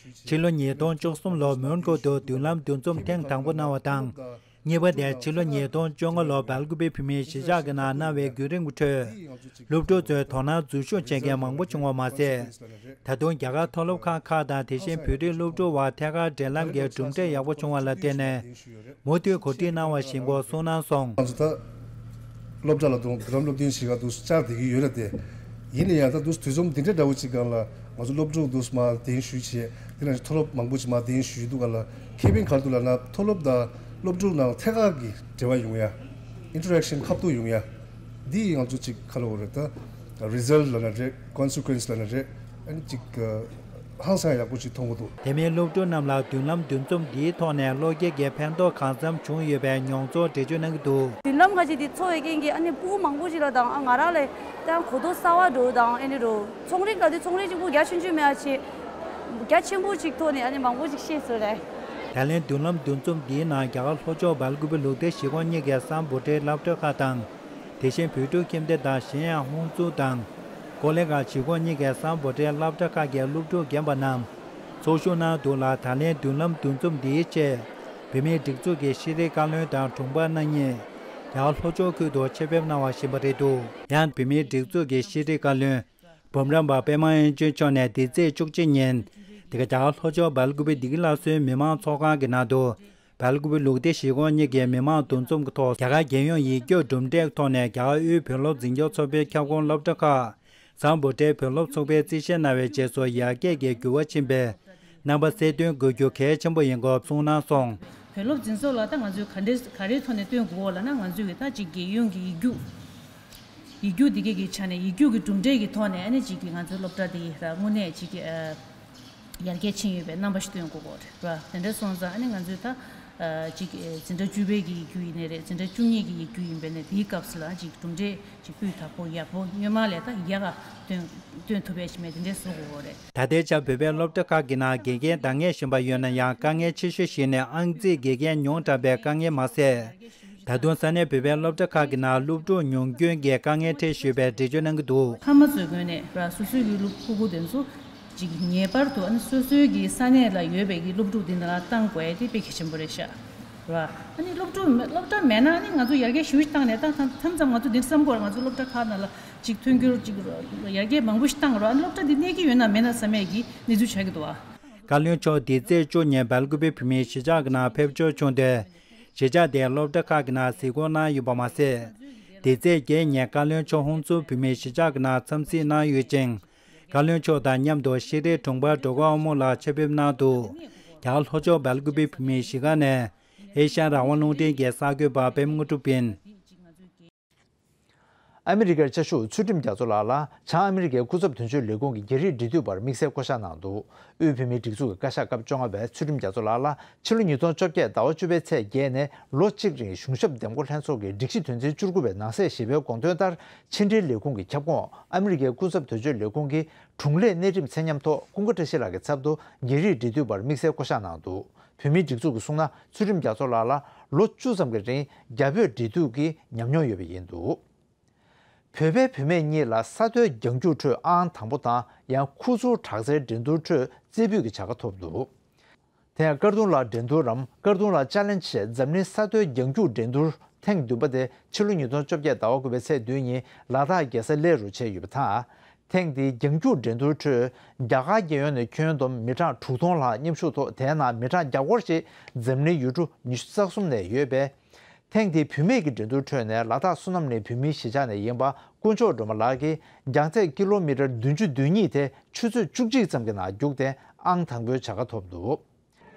ཕྱི་ལོ་ཉིས་སྟོང་བཅུ་གསུམ་ལོར་མོན་གྷོ་དུ་མདུན་ལམ་འདུ་འཛོམས་ཐེངས་དང་པོ་གནང་བ་དང་། གཉིས་པ་དེ་ཕྱི་ལོ་ཉིས་སྟོང་བཅོ་ལྔ་ལོར་སྦེལ་ཀུ་པེ་བོད་མིའི་གཞིས་ཆགས་ཀྱི་ནང་གནང་བའི་བརྒྱུད་རིམ་གྱི་ཁྲོད། སློབ་ཕྲུག་ཚོས་དོ་སྣང་འཛུལ་ཞུགས་བྱེད་མཁན་མང་པོ་བྱུང་བ་མ་ཟད། ད་དུང་རྒྱ་གར་མཐོ་སློབ་ཁག་ཁག་དང་དེ་བཞིན་བོད་རིགས་སློབ་ཕྲུག་དབར་ཐད་ཀར་འབྲེལ་ལམ་གྱི་གྲུབ་འབྲས་ཡག་པོ་བྱུང་བ་ལ་བརྟེན་ནས། མུ་མཐུད་གོ་སྒྲིག་གནང་བ་ཞིག་སྐོར་གསུངས་གནང་སོང་། ང་ཚོ་ད་སློབ་གྲྭ་ལ་དུང་བུ་རམ་སློབ་སྟོན་བྱེད་ག་འདུག་བཅར་བསྡད་ཀྱི་ཡོད་རེད་དེ། ཡིན་ན་ཡང་ད་འདུག་དུས་ཚོད་འདི་འདྲ་འདྲ་བོ་ཅིག་སྒང་ལ་ ང་ཚོ་སློབ་ཕྲུག་འདུག་མ་གདན་ཞུས་བྱས། དེ་ནང་མཐོ་སློབ་མང་པོ་ཅིག་མ་གདན་ཞུས་འདུག་ག་ལ། ཁེ་ཕན་ག་རེ་འདུག་ལབ་ན། མཐོ་སློབ་དང་སློབ་ཕྲུག་ནང་ཐད་ཀར་གྱི་འབྲེལ་བ་ཡོང་ཡ། ཨིན་ཊར་ཨེག་ཤན་ཁ་ཐུག་ཡོང་ཡ། འདི་ཡིས་ང་ཚོ་ཅིག་ག་རེ་ལབ་དགོས་རེད། ད་རི་ཛལ་ཊི་ལབ་ན་རེད། ཀོན་སི་ཀུ་ཨེན་སི་ལབ་ན་རེད། ཨ་ནི་ཅིག་ཧང་སང་ཡག་པོ་ཅིག་མཐོང་གི་འདུག་དེ་མིན་སློབ་ཕྲུག་རྣམས་ལ་མདུན་ལམ་འདུ་འཛོམས་འདིའི་ཐོག་ནས་བློ་སྐྱེད་ཀྱི་ཕན་ཐོགས་གང་འཚམ་བྱུང་ཡོད་པའི་མྱོང་ཚོར་འགྲེལ་བརྗོད་གནང་གི་འདུག་མདུན་ལམ་ཁ་ཅིག་འདི་འཚོ་བའི་རྐྱེན་གྱིས་ཨ་ནི་ཕྲུ་གུ་མང་པོ་ཞིག་ལ་དང་ཨ་ང་རང་ལས་ཀྱང་གོ་རྟོགས་གསར་བ་འགྲོ་དང་། ཨ་ནི་རོ་ཚོང་རིག་ལ་དེ་ཚོང་རིག་གཅིག་པུ་རྒྱ་ཆུང་ཆུང་མེད་པ་བྱས། རྒྱ་ཆེན་པོ་ཅིག་ཐོག་ནས་ཨ་ནི་མང་པོ་ཅིག་ཤེས་སོང་རེད། ད་ལན་མདུན་ལམ་འདུ་འཛོམས་འདིའི་ནང་རྒྱ་གར་ལྷོ་ཕྱོགས་སྦེལ་ཀུ་པེ་ལུགས་བདེ་གཞིས་ཁོངས་གཉིས་ཀྱི་སམ་བྷོ་ཊའི་སློབ་གྲྭ་ཁག་དང་། དེ་བཞིན་བོད་ཕྲུག་ཁྱིམ་སྡེ་དང་གཞན་ཡང་ཧུན་སུར་དང་ཀོ་ལེ་གྷལ་གཞིས་ཁོངས་གཉིས་ཀྱི་སམ་བྷོ་ཊའི་སློབ་གྲྭ་ཁག་གི་སློབ་ཕྲུག་རྒན་པ་རྣམས་ཚོགས་ཞུགས་གནང་འདུག་ལ། ད་ལན་མདུན་ལམ་འདུ་འཛོམས་འདིའི་ཆེད་བོད་མིའི་སྒྲིག་འཛུགས་ཀྱི་ཤེས་རིག་བཀའ་བློན་དང་དྲུང་འཕར་རྣམ་གཉིས་རྒྱ་གར་ལྷོ་ཕྱོགས་ཁུལ་དུ་ཆེད་ཕེབས་གནང་བ་ཞིག་ཡིན་པ་རེད་འདུག་ཡང་བོད་མིའི་སྒྲིག་འཛུགས་ཀྱི་ཤེས་རིག་བཀའ་བློན་འབུམ་རམས་པ་པད་མ་དབྱངས་ཅན་མཆོག་ནས་འདི་ཚེས་བཅུ་གཅིག་ཉིན་འདི་ག་རྒྱ་གར་ལྷོ་ཕྱོགས་སྦེལ་ཀུ་པེ་བདེ་སྐྱིད་སླར་གསོའི་མི་མང་ཚོགས་ཁང་གི་ནང་དུ། སྦེལ་ཀུ་པེ་ལུགས་བདེ་གཞིས་ཁོངས་གཉིས་ཀྱི་མི་མང་འདུ་འཛོམས་ཀྱི་ཐོག་རྒྱ་གར་རྒྱལ་ཡོངས་ཡིག་རྒྱུགས་གྲུབ་འབྲས་ཐོག་ནས་རྒྱ་གར་དབུས་བོད་སློབ་འཛིན་སྐྱོང་ཚོགས་པའི་ཁྱབ་ཁོངས་སློབ་གྲྭ་ཁག་སམ་བྷོ་ཊའི་བོད་སློབ་ཚོགས་པས་རྩིས་བཞེས་གནང་བའི་རྗེས་སུ་ཡར་རྒྱས་ཀྱི་འགྱུར་བ་ཕྱིན་པའི་རྣམ་པ་གསལ་སྟོན་དགོས་རྒྱུ་གལ་ཆེན་པོ་ཡིན་སྐོར་གསུངས་གནང་སོང་། བོད་སློབ་འཛིན་ཚོགས་ལ་ད་ང་ཚོས་ག་འདྲའི་ག་རེའི་ཐོག་ནས་སྟོན་དགོས་ལབ་ན། ང་ཚོས་ཀྱི་ད་ཅིག་རྒྱལ་ཡོངས་ཀྱི་ཡིག་རྒྱུགས་ཡིག་རྒྱུགས་འདི་གའི་གི་ཆ་ནས་ཡིག་རྒྱུགས་ཀྱི་གྲུབ་འབྲས་ཀྱི་ཐོག་ནས་ཨ་ནི་ཅིག་གི་ང་ཚོའི་སློབ་གྲྭ་འདི་ད་དངོས་གནས་ཅིག་གི་ཨ། ཡར་རྒྱས་ཕྱིན་ཡོད་པའི་རྣམ་པ་ཞིག་སྟོན་དགོས་ཀྱི་རེད་བ། དེ་འདྲ་སོང་ཙང་ཨ་ནི་ང་ཚོས་ད་ཨ་ཅིག་ཨ་འཛིན་གྲྭ་བཅུ་པའི་གི་ཡིག་རྒྱུགས་ཡིན་ནའི་རེད། འཛིན་གྲྭ་བཅུ་གཉིས་ཀྱི་ཡིག་རྒྱུགས་ཡིན་པ་ཡིན་ནའི་དེའི་སྐབས་སུ་ལ་ཅིག་གྲུབ་འབྲས་ཅིག་སྤུས་དག་པོ་ཡག་པོ་སྔོན་མ་ལས་ད་ཡག་ག་སྟོན་སྟོན་ཐུབ་པའི་ཞིག་མེད་དེ་འདྲས་བཟོ་དགོས་ཀྱི་རེད། ད་ལྟའི་ཆར་བོད་པའི་སློབ་གྲྭ་ཁག་གི་ནང་དགེ་རྒན་འདང་ངེས་བཞིན་པ་ཡོད་ན་ཡང་། དཀའ་ངལ་ཆེ་ཤོས་ཤིག་ནི་ཨང་རྩིས་དགེ་རྒན་ཉུང་དྲགས་པའི་དཀའ་ངལ་མ་ཟད། ད་དུང་ས་གནས་བོད་པའི་སློབ་གྲྭ་ཁག་གི་ནང་སློབ་ཕྲུག་ཉུང་སྐྱོན་གྱི་དཀའ་ངལ་འཕྲད་བཞིན་པའི་འགྲེལ་བརྗོད་གནང་གི་འདུག་ཕ་མ་ཚོའི་ངོས་ནས་ར་སོ་སོའི་གི་སློབ་ཕྲུ་གུ་དེ་ཚོ་ཅིག་ངེས་པར་དུ་ཨ་ནི་སོ་སོའི་གི་ས་གནས་ལ་ཡོད་པའི་གི་སློབ་ཕྲུག་དེ་འདྲ་ལ་བཏང་དགོས་ཡ་དེ་དཔེ་གལ་ཆེན་པོ་རེད་ཤག་ར། ཨ་ནི་སློབ་ཕྲུག་མེ་སློབ་གྲྭ་མེད་ན་ཨ་ནི་ང་ཚོ་ཡར་རྒྱས་ཞེ་པོ་ཞིག་བཏང་ནས་ད་ད་མཚམས་མཚམས་ང་ཚོ་འདིར་བསམ་དགོས་ར། ང་ཚོ་སློབ་གྲྭ་ཁག་ནང་ལ་ཅིག་མཐུན་འགྱུར་ཅིག་ཡར་རྒྱས་མང་པོ་ཞིག་བཏང་ར། ཨ་ནི་སློབ་གྲྭ་འདི་གནས་ཀྱི་ཡོད་ན་མེད་ན་བསམ་ཡས་ཀྱི་གནས་ཚུལ་ཆགས་ཀྱི་འདུག་ཨ། བཀའ་བློན་མཆོག་འདི་ཚེས་བཅུ་ཉིན་སྦེལ་ཀུ་པེ་བོད་མིའི་གཞིས་ཆགས་ཀྱི་ནང་ཕེབས་འབྱོར་བྱུང་སྟེ། གཞིས་ཆགས་དེའི་སློབ་གྲྭ་ཁག་གི་ནང་གཟིགས་སྐོར་གནང་ཡོད་པ་མ་ཟད། འདི་ཚེས་བརྒྱད་ཉིན་བཀའ་བློན་མཆོག་ཧུན་སུར་བོད་མིའི་གཞིས་ཆགས་ཀྱི་ནང་འཚམས་གཟིགས་གནང་ཡོད་ཅིང་། བཀའ་བློན་མཆོག་དང་མཉམ་དུ་ཤེས་རིག་དྲུང་འཕར་སྒྲོལ་དཀར་དབང་མོ་ལགས་ཆེད་ཕེབས་གནང་འདུག་རྒྱ་གར་ལྷོ་ཕྱོགས་སྦེལ་ཀུ་པེ་བོད་མིའི་གཞིས་ཁང་ནས་ཨེ་ཤ་ཡ་རང་དབང་རླུང་འཕྲིན་གྱི་གསར་འགོད་པ་པད་མ་དངོས་གྲུབ་ཡིན། ཨ་མི་རི་ཀའི་བཅའ་བཞུགས་ཚུལ་ཁྲིམས་རྒྱ་མཚོ་ལགས་ལ་བྱང་ཨ་མི་རི་ཀའི་སྐུ་ཚབ་དོན་གཅོད་ལས་ཁུངས་ཀྱི་རྒྱ་རིགས་འབྲེལ་མཐུད་པར་དམིགས་བསལ་བསྐོ་གཞག་གནང་འདུག་དབུས་བོད་མིའི་སྒྲིག་འཛུགས་ཀྱི་བཀའ་ཤག་སྐབས་བཅོ་ལྔ་པས་ཚུལ་ཁྲིམས་རྒྱ་མཚོ་ལགས་ལ་ཕྱི་ལོ་ཉིས་སྟོང་བཅོ་བརྒྱད་ཟླ་བ་བཅུ་པའི་ཚེས་བརྒྱད་ནས་ལོ་གཅིག་རིང་གཞུང་ཞབས་འདེམས་བསྐོ་ལྷན་ཚོགས་ཀྱི་སྒྲིག་གཞི་དོན་ཚན་བཅུ་དགུ་པའི་ནང་གསེས་བཞི་པའི་དགོངས་དོན་ལྟར་ཕྱི་འབྲེལ་ལས་ཁུངས་ཀྱི་ཁྱབ་ཁོངས་ཨ་མི་རི་ཀའི་སྐུ་ཚབ་དོན་གཅོད་ལས་ཁུངས་ཀྱི་དྲུང་ལས་གནས་ཁྲིམས་ཚད་མཉམ་ཐོག་ཀུན་དགའ་བཀྲ་ཤིས་ལགས་ཀྱི་ཚབ་ཏུ་རྒྱ་རིགས་འབྲེལ་མཐུད་པར་དམིགས་བསལ་བསྐོ་གཞག་གནང་འདུག་བོད་མིའི་སྒྲིག་འཛུགས་ཀྱིས་གསུངས་ན། ཚུལ་ཁྲིམས་རྒྱ་མཚོ་ལགས་ལ་ལོ་བཅུ་ཙམ་གྱི་རིང་རྒྱ་བོད་འབྲེལ་མཐུད་ཀྱི་ཉམས་མྱོང་ཡོད་པ་ཡིན་འདུག་བོད་པའི་བུད་མེད་གཉིས་ལ་ས་མཐོའི་རྒྱང་རྒྱུག་ཁྲོད་ཨང་དང་པོ་དང་། ཡང་ཁུ་ཚུར་དྲག་རྩལ་འགྲན་བསྡུར་ཁྲོད་རྩེ་ཕུད་ཀྱི་བྱ་དགའ་ཐོབ་འདུག་དེ་ཡང་ཀར་རྡུང་ལ་འགྲན་བསྡུར་རམ། ཀར་རྡུང་ལ་ཅ་ལེན་ཅི་ཞེས་འཛམ་གླིང་ས་མཐོའི་རྒྱང་རྒྱུག་འགྲན་བསྡུར་ཐེངས་བདུན་པ་དེ་ཕྱི་ལོ་ཉིས་སྟོང་བཅོ་བརྒྱད་ཟླ་བ་དགུ་པའི་ཚེས་བདུན་ཉིན་ལ་དྭགས་རྒྱལ་ས་གླེ་རུ་བྱས་ཡོད་པ་དང་། ཐེངས་འདིའི་རྒྱང་རྒྱུག་འགྲན་བསྡུར་ཁྲོད་རྒྱ་གར་རྒྱལ་ཡོངས་ནས་ཁྱོན་བསྡོམས་མི་གྲངས་དྲུག་སྟོང་ལྷག་མཉམ་ཞུགས་ཐོག་དེའི་ནང་མི་གྲངས་བརྒྱ་སྐོར་ཞིག་འཛམ་གླིང་ཡུལ་གྲུ་ཉི་ཤུ་རྩ་གསུམ་ནས་ཡོད་པས། ཐེངས་འདིའི་བུད་མེད་ཀྱི་འགྲན་བསྡུར་ཁྲོད་ནས་ལ་དྭགས་བསོད་ནམས་གླིང་བོད་མིའི་གཞིས་ཆགས་ནས་ཡིན་པ་དཀོན་མཆོག་སྒྲོལ་མ་ལགས་ཀྱིས་རྒྱང་ཚད་ཀི་ལོ་མི་ཊར་བདུན་ཅུ་དོན་གཉིས་དེ་ཆུ་ཚོད་བཅུ་གཅིག་ཙམ་གྱི་ནང་རྒྱུགས་ཏེ་ཨང་དང་པོའི་བྱ་དགའ་ཐོབ་འདུག་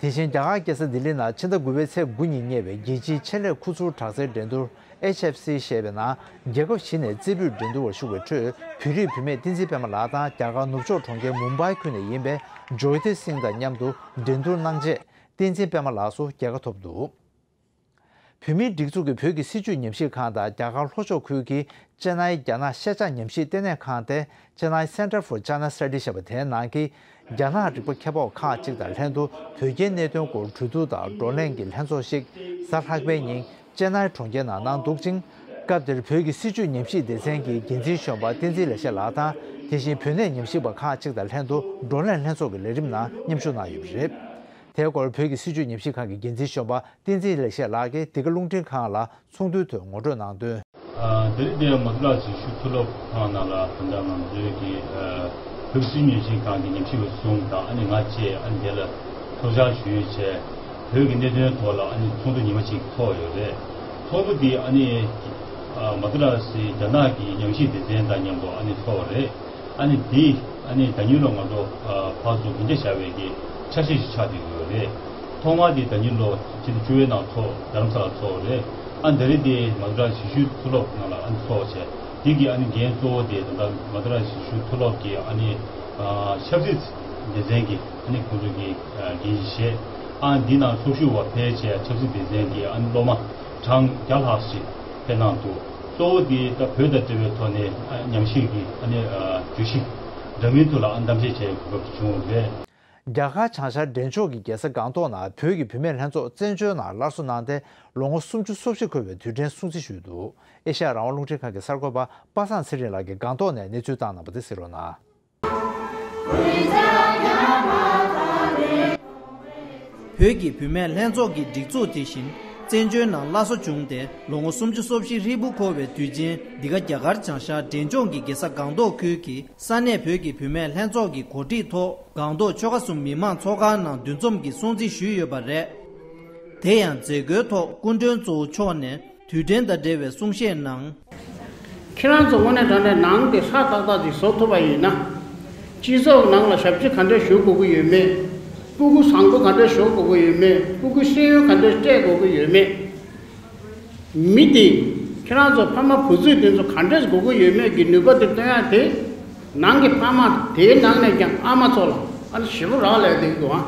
དེ་བཞིན་རྒྱ་གར་རྒྱལ་ས་ལྡི་ལི་ནང་ཕྱི་ཟླ་དགུ་པའི་ཚེས་དགུ་ཉིན་གཉེར་བའི་རྒྱལ་སྤྱིའི་ཆེད་ལས་ཁུ་ཚུར་དྲག་རྩལ་འགྲན་བསྡུར་ཨེཆ་ཨེཕ་སི་ཞེས་པའི་ནང་རྒྱལ་ཁབ་བཞི་ནས་རྩེ་ཕུད་འགྲན་བསྡུར་བར་ཞུགས་པའི་ཁྲོད་བོད་རིགས་བུད་མེད་བསྟན་འཛིན་པད་མ་ལགས་དང་རྒྱ་གར་ནུབ་ཕྱོགས་གྲོང་ཁྱེར་མུམ་བྷའི་ཁུལ་ནས་ཡིན་པའི་ཇོའི་ཐེ་སིང་དང་མཉམ་དུ་འགྲན་བསྡུར་གནང་རྗེས་བསྟན་འཛིན་པད་མ་ལགས་སུ་རྒྱལ་ཁ་ཐོབ་འདུག་བོད་མིའི་སྒྲིག་འཛུགས་ཀྱི་བོད་ཀྱི་སྲིད་བྱུས་ཉམས་ཞིབ་ཁང་དང་རྒྱ་གར་ལྷོ་ཕྱོགས་ཁུལ་གྱི་ཅེ་ནའི་རྒྱ་ནག་ཤེས་བྱ་ཉམས་ཞིབ་ལྟེ་གནས་ཁང་སྟེ། Chennai Center for China Studies ཞེས་པ་དེའི་ནང་གི་རྒྱ་ནག་རིག་པ་མཁས་པ་ཁག་ཅིག་དང་ལྷན་དུ་བོད་རྒྱའི་གནད་དོན་སྐོར་གྲོས་བསྡུར་དང་བགྲོ་གླེང་གི་ལྷན་ཚོགས་ཤིག་གཟའ་ལྷག་པའི་ཉིན་ཅེ་ནའི་གྲོང་ཁྱེར་ནང་གནང་འདུག་ཅིང་། སྐབས་དེར་བོད་ཀྱི་སྲིད་བྱུས་ཉམས་ཞིབ་སྡེ་ཚན་གྱི་འགན་འཛིན་གཞོན་པ་བསྟན་འཛིན་ལེགས་བཤད་ལགས་དང་། དེ་བཞིན་བོད་གནས་ཉམས་ཞིབ་པ་ཁག་ཅིག་དང་ལྷན་དུ་བགྲོ་གླེང་ལྷན་ཚོགས་ཀྱི་ལས་རིམ་ནང་མཉམ་ཞུགས་གནང་ཡོད་པ་རེད། དེའི་སྐོར་བོད་ཀྱི་སྲིད་བྱུས་ཉམས་ཞིབ་ཁང་གི་འགན་འཛིན་གཞོན་པ་བསྟན་འཛིན་ལེགས་བཤད་ལགས་ཀྱིས་འདི་ག་རླུང་འཕྲིན་ཁང་ལ་ཚོགས་འདུའི་ཐོག་ངོ་སྤྲོད་གནང་དོན། དེ་རིང་འདིར་མ་ཐུ་ལག་སི་ཤུ་མཐོ་སློབ་ཁང་ནང་ལ་ད་ལྟ་ང་ཚོའི་གི་བོད་སྲིད་ཉམས་ཞིབ་ཁང་གི་ཉམས་ཞིབ་པ་གསུམ་དང་ཨ་ནི་ང་བཅས་ཨ་ནི་དེ་ལ་ཚོགས་བཅར་ཞུས་བྱས། བོད་ཀྱི་གནད་དོན་ཐོག་ལ་ཨ་ནི་ཚོགས་འདུ་ཉི་མ་གཅིག་ཚོགས་ཡོད་རེད། ཚོགས་འདུ་འདི་ཨ་ནི་མ་ཐུ་ལག་སི་རྒྱ་ནག་གི་ཉམས་ཞིབ་སྡེ་ཚན་དང་མཉམ་དུ་ཨ་ནི་ཚོགས་པ་རེད། ཨ་ནི་འདི་ ཨ་ནི་ད་ཉིན་ལོ་ང་ཚོ་ཨ་ཕར་ཚུར་མི་འདྲ་བྱ་བའི་གི་འཆར་གཞི་ཞིག་ཆགས་བསྡད་ཡོད་རེད། ཐོག་མར་དེ་ད་ཉིན་ལོ་ཕྱི་ཟླ་བཅུ་པའི་ནང་ཚོགས་རྡ་རམ་ས་ལ་ཚོགས་རེད། ཨ་འདི་རེད་དེ་མ་ཀྲ་གཞིས་བཞུགས་མཐོ་སློབ་ནང་ལ་ཨ་ནི་ཚོགས་བྱས། དེ་གི་ཨ་ནི་འགན་གཙོ་བོ་དེ་ད་ལྟ་མ་ཀྲ་གཞིས་བཞུགས་མཐོ་སློབ་ཀྱི་ཨ་ནི་ཨ་ཆབ་སྲིད་སྡེ་ཚན་གྱི་ཨ་ནི་ཁོང་ཚོ་གི་ཨ་འགན་བཞེས། ཨ་འདི་ནང་ཚོགས་ཞུགས་པ་ཕལ་ཆེར་ཆབ་སྲིད་སྡེ་ཚན་གྱི་ཨ་ནི་སློབ་མ་གྲངས་བརྒྱ་ལྷག་ཞིག་ཕེབས་གནང་འདུག་གཙོ་བོ་དེ་ད་བོད་དང་འབྲེལ་བའི་ཐོག་ནས་ཨ་ཉམས་ཞིབ་ཀྱི་ཨ་ནི་ཨ་བརྗོད་གཞི་འདྲ་མིན་ཐོག་ལ་ཨ་གཏམ་བཤད་བྱེད་དགོས་པ་བྱུང་བ་རེད། རྒྱ་གར་བྱང་ཤར་འབྲས་ལྗོངས་ཀྱི་རྒྱལ་ས་སྒང་ཏོག་ནང་བོད་ཀྱི་བུད་མེད་ལྷན་ཚོགས་བཙན་བྱོལ་ནང་སླར་གསོ་གནང་སྟེ་ལོ་ངོ་སུམ་ཅུ་སོ་བཞི་འཁོར་བའི་དུས་དྲན་སྲུང་བརྩི་ཞུས་འདུག་ཨེ་ཤ་ཡ་རང་དབང་རླུང་འཕྲིན་ཁང་གི་གསར་འགོད་པ་པ་སངས་ཚེ་རིང་ལགས་ཀྱིས་སྒང་ཏོག་ནས་གནས་ཚུལ་བཏང་གནང་བ་དེ་གཟིགས་རོགས་གནང་། བོད་ཀྱི་བུད་མེད་ལྷན་ཚོགས་ཀྱི་སྒྲིག་འཛུགས་དེ་བཞིན་བཙན་བྱོལ་ནང་སླར་གསོ་བྱུང་སྟེ་ལོ་ངོ་སུམ་ཅུ་སོ་བཞི་ཧྲིལ་པོ་འཁོར་བའི་དུས་ཆེན་འདི་ག་རྒྱ་གར་བྱང་ཤར་འབྲས་ལྗོངས་ཀྱི་རྒྱལ་ས་སྒང་ཏོག་ཁུལ་གྱི་ས་གནས་བོད་ཀྱི་བུད་མེད་ལྷན་ཚོགས་ཀྱི་གོ་སྒྲིག་ཐོག་སྒང་ཏོག་ཆོལ་ཁ་གསུམ་མི་མང་ཚོགས་ཁང་ནང་འདུ་འཛོམས་ཀྱིས་སྲུང་བརྩི་ཞུས་ཡོད་པ་རེད། དེ་ཡང་མཛད་སྒོའི་ཐོག་སྐུ་མགྲོན་གཙོ་བོ་མཆོག་ནས་དུས་དྲན་དང་འབྲེལ་བའི་གསུང་བཤད་ནང་། ཁྱེད་རང་ཚོ་དངོས་གནས་དྲང་གནས་ནང་དེ་ཧྲ་ཏག་ཏག་ཅིག་བཟོ་ཐུབ་པ་ཡིན་ན། སྤྱི་ཚོགས་ནང་ལ་ཞབས་ཕྱི་ག་འདྲས་ཞུ་དགོས་ཀྱི་ཡོད་མེད། སྤུ་གུ་བཟང་པོ་ག་འདྲས་ཞོག་དགོས་ཀྱི་ཡོད་མེད། སྤུ་གུ་ཤེས་ཡོན་ག་འདྲས་སྤྲད་དགོས་ཀྱི་ཡོད་མེད། མི་དེ། ཁྱེད་རང་ཚོ་ཕ་མ་བུ་བཙུན་དེ་ཚོ་ག་འདྲས་དགོས་ཀྱི་ཡོད་མེད་ཀྱི་ནུས་པ་དེ་སྟོན་ཡ་དེ། ནང་གི་ཕ་མ་དེའི་ནང་ནས་ཀྱང་ཨ་མ་ཚོ་ལ་ཨ་ནི་ཞེ་པོ་རག་ལས་བསྡད་འདུག་ཨ།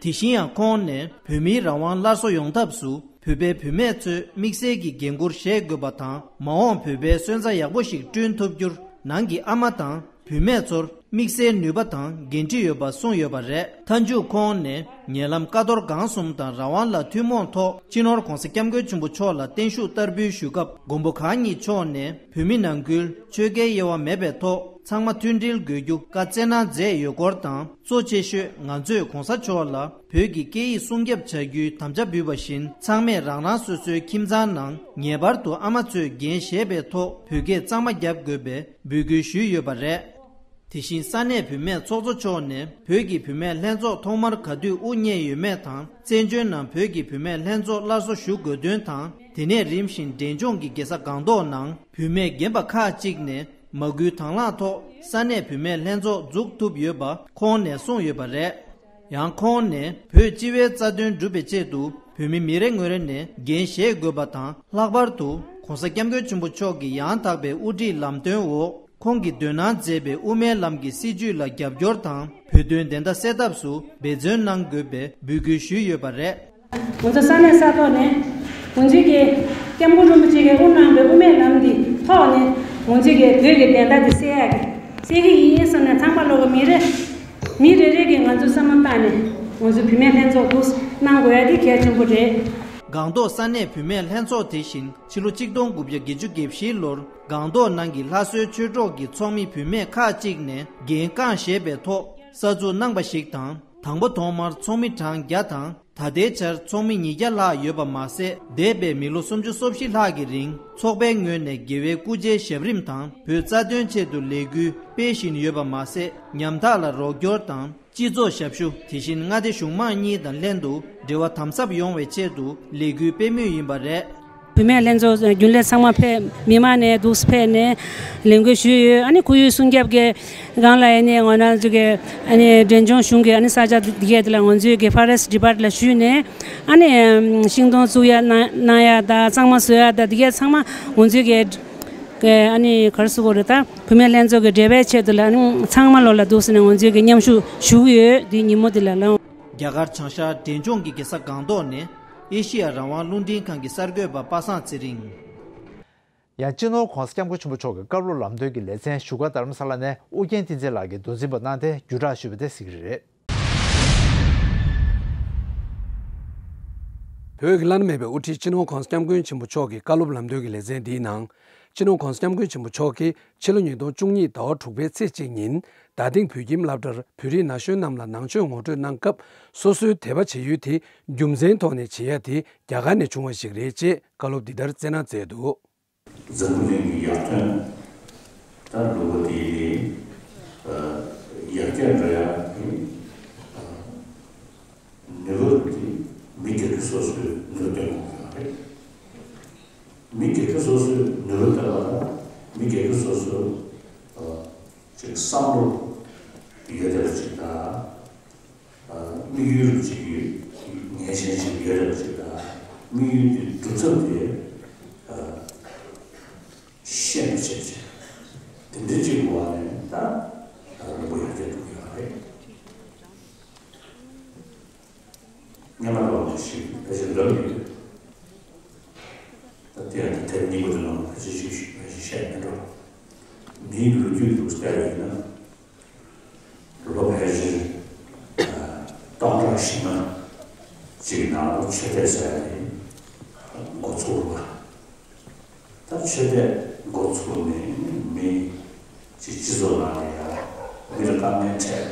དེ་བཞིན་ཡང་ཁོང་ནས་བོད་མིའི་རང་དབང་སླར་གསོ་ཡོང་ཐབས་སུ་བོད་པའི་བུད་མེད་ཚོས་དམིགས་བསལ་གྱི་འགན་འཁུར་བཞེས་དགོས་པ་དང་། མ་འོངས་བོད་པའི་སོན་རྩ་ཡག་པོ་ཞིག་བསྐྲུན་ཐུབ་རྒྱུར་ནང་གི་ཨ་མ་དང་བུད་མེད་ཚོར་དམིགས་བསལ་ནུས་པ་དང་འགན་འཁྲི་ཡོད་པ་གསུངས་ཡོད་པ་རེད། མཐའ་མཇུག་ཁོང་ནས་ཉེ་ལམ་ཀ་རྡོར་སྒང་གསུམ་དང་རང་དབང་ལ་ཐུན་མོང་ཐོག་སྤྱི་ནོར་༧གོང་ས་༧སྐྱབས་མགོན་ཆེན་པོ་མཆོག་ལ་བརྟན་བཞུགས་བསྟར་འབུལ་ཞུ་སྐབས་མགོན་པོ་གང་ཉིད་མཆོག་ནས་བོད་མི་ནང་ཁུལ་ཆོས་འགལ་དབྱེ་བ་མེད་པའི་ཐོག་ཚང་མ་མཐུན་སྒྲིལ་དགོས་རྒྱུ་བཀའ་སྩལ་གནང་མཛད་ཡོད་སྐོར་དང་། གཙོ་ཆེ་ཤོས་ང་ཚོས་༧གོང་ས་མཆོག་ལ་བོད་ཀྱི་སྐད་ཡིག་སྲུང་སྐྱོབ་བྱ་རྒྱུའི་དམ་བཅའ་འབུལ་བ་བཞིན། ཚང་མས་རང་རང་སོ་སོའི་ཁྱིམ་ཚང་ནང་ངེས་པར་དུ་ཨ་མ་ཚོས་འགན་བཞེས་པའི་ཐོག་བོད་སྐད་གཙང་མ་རྒྱབ་དགོས་པའི་འབོད་སྐུལ་ཞུས་ཡོད་པ་རེད། དེ་བཞིན་ས་གནས་བུད་མེད་ཚོགས་གཙོ་མཆོག་ནས་བོད་ཀྱི་བུད་མེད་ལྷན་ཚོགས་ཐོག་མར་ག་དུས་དབུ་བརྙེས་ཡོད་མེད་དང་། བཙན་བྱོལ་ནང་བོད་ཀྱི་བུད་མེད་ལྷན་ཚོགས་སླར་གསོ་ཞུ་དགོས་དོན་དང་། དེ་ནས་རིམ་བཞིན་འབྲས་ལྗོངས་ཀྱི་རྒྱལ་ས་སྒང་ཏོག་ནང་བུད་མེད་རྒན་པ་ཁག་ཅིག་ནས་མ་སྐུལ་དང་བླངས་ཐོག་ས་གནས་བུད་མེད་ལྷན་ཚོགས་འཛུགས་ཐུབ་ཡོད་པ་ཁོང་ནས་གསུངས་ཡོད་པ་རེད། ཡང་ཁོང་ནས་བོད་སྤྱི་བའི་རྩ་དོན་སྒྲུབ་པའི་ཆེད་དུ་བོད་མི་མི་རེ་ངོ་རེ་ནས་འགན་བཞེས་དགོས་པ་དང་། ལྷག་པར་དུ་༧གོང་ས་༧སྐྱབས་མགོན་ཆེན་པོ་མཆོག་གི་ཡང་དག་པའི་དབུ་ཁྲིད་ལམ་སྟོན་འོག་ཁོང་གིས་འདོན་གནང་མཛད་པའི་དབུ་མའི་ལམ་གྱི་སྲིད་བྱུས་ལ་རྒྱབ་སྐྱོར་དང་། བོད་དོན་བདེན་མཐའ་གསལ་ཐབས་སུ་འབད་བརྩོན་གནང་དགོས་པའི་འབོད་སྐུལ་ཞུས་ཡོད་པ་རེད། ང་ཚོ་ས་གནས་ས་ཐོག་ནས་ང་ཚོའི་གི་༧སྐྱབས་མགོན་རིན་པོ་ཆེ་གིས་དབུ་གནང་བའི་དབུ་མའི་ལམ་འདི་ཐོག་ནས་ང་ཚོའི་གི་བོད་ཀྱི་བདེན་མཐའ་འདི་གསལ་ཡག་གི་གསལ་གི་ཡིན་བསམ་ནས་ཚང་མ་ལོག་གི་མི་རེ་མི་རེ་རེ་གིས་ང་ཚོ་བསམ་བློ་བཏང་ནས་ང་ཚོའི་བུད་མེད་ལྷན་ཚོགས་འདུ་གནང་དགོས་ཡ་འདི་གལ་ཆེན་པོ་རེད། སྒང་ཏོག་ས་གནས་བུད་མེད་ལྷན་ཚོགས་དེ་བཞིན་ཕྱི་ལོ་ཆིག་སྟོང་དགུ་བརྒྱ་བརྒྱད་ཅུ་གྱ་བཞི་ལོར་སྒང་ཏོག་ནང་གི་ལྷ་གསོལ་ཆོས་གྲོགས་ཀྱི་ཚོགས་མི་བུད་མེད་ཁག་ཅིག་ནས་འགན་རྐང་བཞེས་པའི་ཐོག་གསར་འཛུགས་གནང་པ་ཞིག་དང་། དང་པོ་ཐོག་མར་ཚོགས་མི་གྲངས་བརྒྱ་དང་། ད་ལྟའི་ཆར་ཚོགས་མི་ཉིས་བརྒྱ་ལྷག་ཡོད་པ་མ་ཟད། འདས་པའི་མི་ལོ་སུམ་ཅུ་སོ་བཞི་ལྷག་གི་རིང་ཚོགས་པའི་ངོས་ནས་དགེ་བའི་སྐུ་ཕྱྭའི་ཞབས་རིམ་དང་བོད་རྩ་དོན་ཆེད་དུ་ལས་འགུལ་སྤེལ་བཞིན་ཡོད་པ་མ་ཟད། ཉམ་ཐག་ལ་རོགས་སྐྱོར་དང་། སྤྱི་ཚོགས་ཞབས་ཞུ། དེ་བཞིན་མངའ་སྡེ་གཞུང་མང་གཉིས་དང་ལྷན་དུ་འབྲེལ་བ་དམ་ཟབ་ཡོང་བའི་ཆེད་དུ་ལས་འགུལ་སྤེལ་མུས་ཡིན་པ་རེད། བུད་མེད་ལྷན་ཚོགས་རྒྱུན་ལས་ཚང་མ་ཕེབས། མི་མང་ནས་འདུག་ཕེབས་ནས་ལས་འགུལ་ཞུས་ཡོད། ཨ་ནི་ཁོར་ཡུག་སྲུང་སྐྱོབ་ཀྱི་སྒང་ལ་ཨ་ནི་ང་རང་ཚོ་གི་ཨ་ནི་འབྲས་ལྗོངས་གཞུང་གི་ཨ་ནི་ས་ཆ་འདི་གས་དེ་ལ་ང་ཚོའི་གི་ཕོ་རེ་སི་ཊི་ཌི་པཱར་ཊི་ལ་ཞུས་ནས་ཨ་ནི་ཤིང་སྡོང་བཙུགས་ཡ་གནང་གནང་ཡ་དང་གཙང་མ་བཟོ་ཡ་དང་འདི་གས་ཚང་མ་ང་ཚོའི་གི་ཨ་ནི་ག་རེ་ཟེར་དགོས་རེད། ད་བུད་མེད་ལྷན་ཚོགས་ཀྱི་འབྲེལ་བའི་ཆེད་དུ་ལ་ཨ་ནི་ཚང་མ་ལོ་ལ་འདུག་ཟེར་ནས་ང་ཚོའི་གི་མཉམ་ཞུགས་ཞུ་གི་ཡོད། འདི་ཉིན་མོ་འདི་ལ་ལ། རྒྱ་གར་བྱང་ཤར་འབྲས་ལྗོངས་ཀྱི་རྒྱལ་ས་སྒང་ཏོག་ནས་ཨེ་ཤི་ཡ་རང་དབང་རླུང་འཕྲིན་ཁང་གི་གསར་འགོད་པ་པ་སངས་ཚེ་རིང་། ཡང་སྤྱི་ནོར་༧གོང་ས་༧སྐྱབས་མགོན་ཆེན་པོ་མཆོག་གི་བཀའ་སློབ་ལམ་སྟོན་གྱི་ལེ་ཚན་བཞུགས་སྒར་རྡ་རམ་ས་ལ་ནས་ཨུ་རྒྱན་བསྟན་འཛིན་ལགས་ཀྱིས་མདོ་འཛིན་པ་གནང་སྟེ་བརྒྱུད་བསྒྲགས་ཞུས་པ་དེ་གཟིགས་ཀྱི་རེད། བོད་ཀྱི་བླ་ན་མེད་པའི་དབུ་ཁྲིད་སྤྱི་ནོར་༧གོང་ས་༧སྐྱབས་མགོན་ཆེན་པོ་མཆོག་གི་བཀའ་སློབ་ལམ་སྟོན་གྱི་ལེ་ཚན་འདིའི་ནང་། སྤྱི་ནོར་༧གོང་ས་༧སྐྱབས་མགོན་ཆེན་པོ་མཆོག་གིས་ཕྱི་ལོ་ཉིས་སྟོང་བཅུ་གཉིས་ཟླ་བ་དྲུག་པའི་ཚེས་གཅིག་ཉིན་རྡ་སྟེང་བོད་ཁྱིམ་སློབ་གྲྭར་བོད་རིགས་ན་གཞོན་རྣམས་ལ་ནང་ཆོས་ངོ་སྤྲོད་གནང་སྐབས། སོ་སོའི་དད་པ་བྱེད་ཡུལ་དེ་རྒྱུ་མཚན་ཐོག་ནས་བྱེད་ཡ་དེ་རྒྱ་གར་ནས་བྱུང་བ་ཞིག་རེད་ཅེས་བཀའ་སློབ་འདི་ལྟར་སྩལ་གནང་མཛད་འདུག། འཛམ་བུ་གླིང་གི་ཡར་ཐོན་ད་འགྲོ་བ་དེ་ཡི་ཡར་རྒྱས་འགྲོ་ཡ་དེ་ནུས་པ་དེ་མི་སྒེར་གྱི་སོ་སོའི་ནུས་པ་སྟོན་དགོས་ཀྱི་རེད། མི་སྒེར་གྱི་སོ་སོའི་ནུས་པ་སྟོན་པ་དང་མི་སྒེར་གྱི་སོ་སོའི་ཅིག་བསམ་བློ་ ཡོད་བསྡད་པ་ཅིག་དང་། དམིགས་ཡུལ་ཅིག་ངེས་ཅན་ཅིག་ཡོད་བསྡད་པ་ཅིག་དང་། དམིགས་ཡུལ་དེ་སྒྲུབ་ཐབས་དེ་ཤེས་པ་བྱས་བྱས། དེ་འདྲ་ཅིག་འོག་ནས་ད་རིང་པོ་ཡར་རྒྱས་འགྲོ་གི་ཡོད་རེད། སྔོན་མ་ལོག་ནས་ཞིག་ཕལ་ཆེར་ལབ་ཡོད། ད་དེ་ཡང་དེབ་སྙིང་པོ་དེ་ནང་ཕལ་ཆེར་ཞིག་ཞིག་ཕལ་ཆེར་བཤད་མི་འགྲོ། མིའི་ལོ་རྒྱུས་དུ་བལྟས་པ་ཡིན་ན། ལོ་ཕལ་ཆེར་སྟོང་ཕྲག་བཞི་ལྔ་ཅིག་ནང་ལ་ཆོས་དད་ཟེར་ཡ་དེ་འགོ་ཚུགས་པ། ད་ཆོས་དད་འགོ་ཚུགས་ནས་མི་ཅིག་སྤྱི་ཚོགས་ནང་ལ་ཡང་མི་ལ་དཀའ་ངལ་འཕྲད་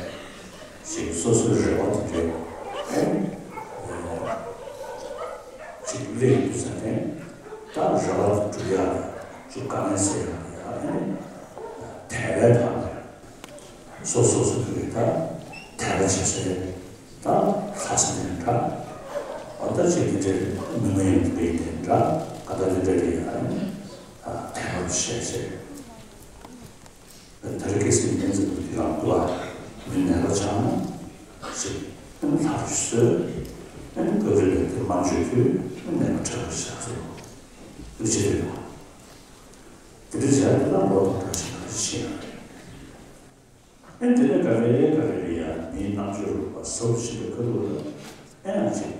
ཅིག་སོ་སོའི་རེ་བ་དེ་འདྲ་ཨེ་ཅིག་སླེབས་ཡོང་དུས་ཙ་ནས་ད་རེ་བ་དེ་སྒྲུབ་ཡ་ཅིག་དཀའ་ངལ་སེལ་ཡ་ཨེ་དད་པའི་ཐོག་ནས་སོ་སོ་སོ་སོའི་ད་དད་པ་བྱེད་སའི། ད་ལྷ་ས་ནས་འདྲ། འོ་ད་ཅིག་དེ་འདྲའི་མི་མ་ཡིན་པའི་དེ་འདྲ་ག་ད་དེ་འདྲ་དེ་ཡང་ཐལ་བར་བཤད་ཚེ། ད་རེས་ཀྱི་སེམས་ཉིན་ཙམ་དུ་དེ་རང་དུ་ཨ་མི་ནད་པ་ཆགས་ན་ཅིག་ཨ་ནི་ལྷ་རུ་གསོལ། ཨ་ནི་བཀའ་དྲིན་ལས་དེ་མ་བརྗོད་དུས་ཨ་ནི་ནད་པ་ཁྲག་རུ་བཞག་ཚེ། འདི་ཅི་རེད་པ། དེ་འདྲ་བྱས་ན་ད་ལོ་དང་བྲལ་ཞིག་ག་རེ་ཤེས་ཡོད་རེད། ཨེ་དེ་ནས་ག་རེ་ག་རེ་རེད་ཡ། མིའི་རྣམ་དཔྱོད་རུ་བ་ཟབ་ཞིག་གི་ཁ་ཐུག་ལ་ཨེ་ཡང་ཅིག་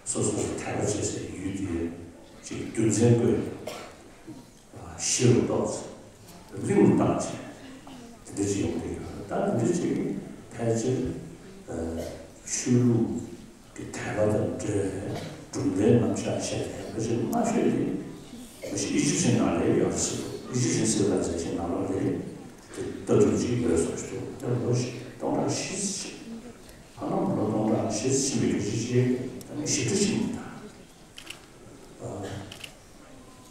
སོ་སོ་སོ་དད་པ་བྱེད་སའི་ཡུལ་དེ་ཅིག་རྒྱུ་མཚན་བཀོད་ནས་གཞི་རུ་གཏོགས་ཚེ་གླིང་རུ་བཏང་བྱས་དེ་འདྲ་ཅིག་ཡོང་གི་ཡོད། ད་དེ་འདྲ་ཅིག་ཕལ་ཆེར་ཆོས་ལུགས་ཀྱི་དད་པ་དང་འབྲེལ་བའི་གྲུབ་མཐའི་རྣམ་གཞག་བཤད་མཁན་ཕལ་ཆེར་སྨྲ་ཤོས་དེ་ཨི་ཇིབ་ཤན་ནང་ལ་ཡོད་ཟེར། ཨི་ཇིབ་ཤན་སིལ་ཝི་ལའི་ཛེ་ཤན་ནང་ལོགས་ལ་དེ་ལྟ་གྲུབ་ཅིག་ཡོད་བཟོ་ཞིག་འདུག་དེ་ལོ་ཞིག་སྟོང་ཕྲག་བཞི་ཙམ་ཕ་ནང་ལོ་སྟོང་ཕྲག་བཞི་ཙམ་ཕྱིན་པའི་སྐད་ཆ་ཅིག་ད་ནི་ཞིབ་ཕྲ་ཞིག་མི་འདུག་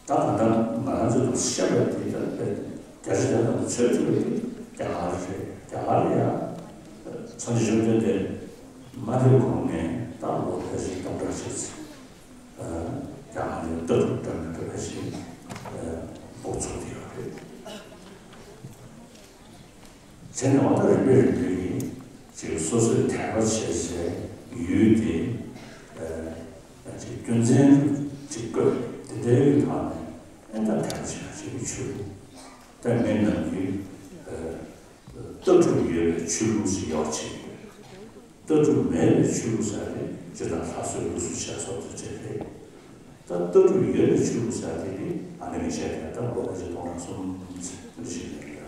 ད་ད་ལྟ་ང་རང་ཚོས་ཤེས་པ་དེ་ལྟར་བྱས་བརྒྱ་ཆ་བརྒྱ་ཐམ་པ་ཚོད་ཐིག་པ་དེ་རྒྱ་གར་རེད། རྒྱ་གར་ལ་ཡང་ཚོན་ཆ་ཤོག་དོན་དེ་མ་སླེབས་གོང་ནས་ད་ལོ་ཕལ་ཆེར་སྟོང་ཕྲག་ཕྱིན་ཚེ། རྒྱ་གར་ནས་ལྟ་གྲུབ་འདྲ་མི་འདྲ་ཕལ་ཆེར་འགོ་ཚུགས་ཀྱི་ཡོད་རེད། བྱས་ནས་འོ་ད་རིམ་པས་རིམ་པས་ཀྱིས་ཅིག་སོ་སོའི་དད་པ་བྱེད་སའི་ཡུལ་དེ་ཅིག་རྒྱུ་མཚན་ཅིག་བཀོད་དེ་འདྲའི་ཐོག་ནས་ཨེ་ད་དད་པ་བྱེད་ཡ་ཅིག་གི་ཆོས་ལུགས་ད་མི་རྣམས་ཀྱིས་ལྟ་གྲུབ་ཡོད་པའི་ཆོས་ལུགས་ཤིག་ཡོད་ཅིག་ལྟ་གྲུབ་མེད་པའི་ཆོས་ལུགས་ཟེར་ནི་སྤྱིར་བཏང་ལྷ་གསོལ་ལུགས་སྲོལ་བྱས་སོགས་དེ་འདྲ་རེད། ད་ལྟ་གྲུབ་ཡོད་པའི་ཆོས་ལུགས་ཟེར་དེ་ནི་ཨ་ནི་མི་བཤད་མཁན་ད་ལོ་ཕལ་ཆེར་སྟོང་ཕྲག་གསུམ་ཙམ་ཞིག་རེད་ཡ།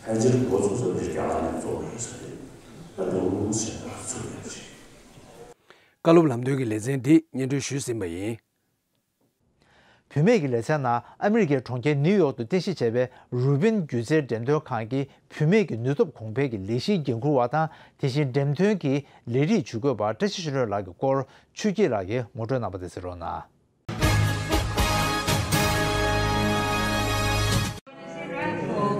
ཕལ་ཆེར་འགོ་ཚུགས་ས་དེ་རྒྱ་གར་ནས་ཚུགས་པ་ཡིན་ས་རེད། ད་འགྲོ་ལུགས་ཟེར་ན་ཚུགས་ཡོད་ཅིག་བཀའ་སློབ་ལམ་སྟོན་གྱི་ལེ་ཚན་འདི་སྙན་སྒྲོན་ཞུས་ཟིན་པ་ཡིན། བུད་མེད་ཀྱི་ལེ་ཚན་ནང་ཨ་མི་རི་ཀའི་གྲོང་ཁྱེར་ནིའུ་ཡོག་ཏུ་རྟེན་གཞི་བྱས་པའི་རུ་པིན་སྒྱུ་རྩལ་འགྲེམས་སྟོན་ཁང་གི་བུད་མེད་ཀྱི་ནུས་སྟོབས་གོང་འཕེལ་གྱི་ལས་གཞིའི་འགན་འཁུར་བ་དང་དེ་བཞིན་འགྲེམས་སྟོན་གྱི་ལས་རིགས་ཇུས་འགོད་པ་བཀྲ་ཤིས་ཆོས་སྒྲོན་ལགས་ཀྱི་སྐོར་ཆོས་སྐྱིད་ལགས་ཀྱིས་ངོ་སྤྲོད་གནང་བ་དེ་གསན་རོགས་གནང་།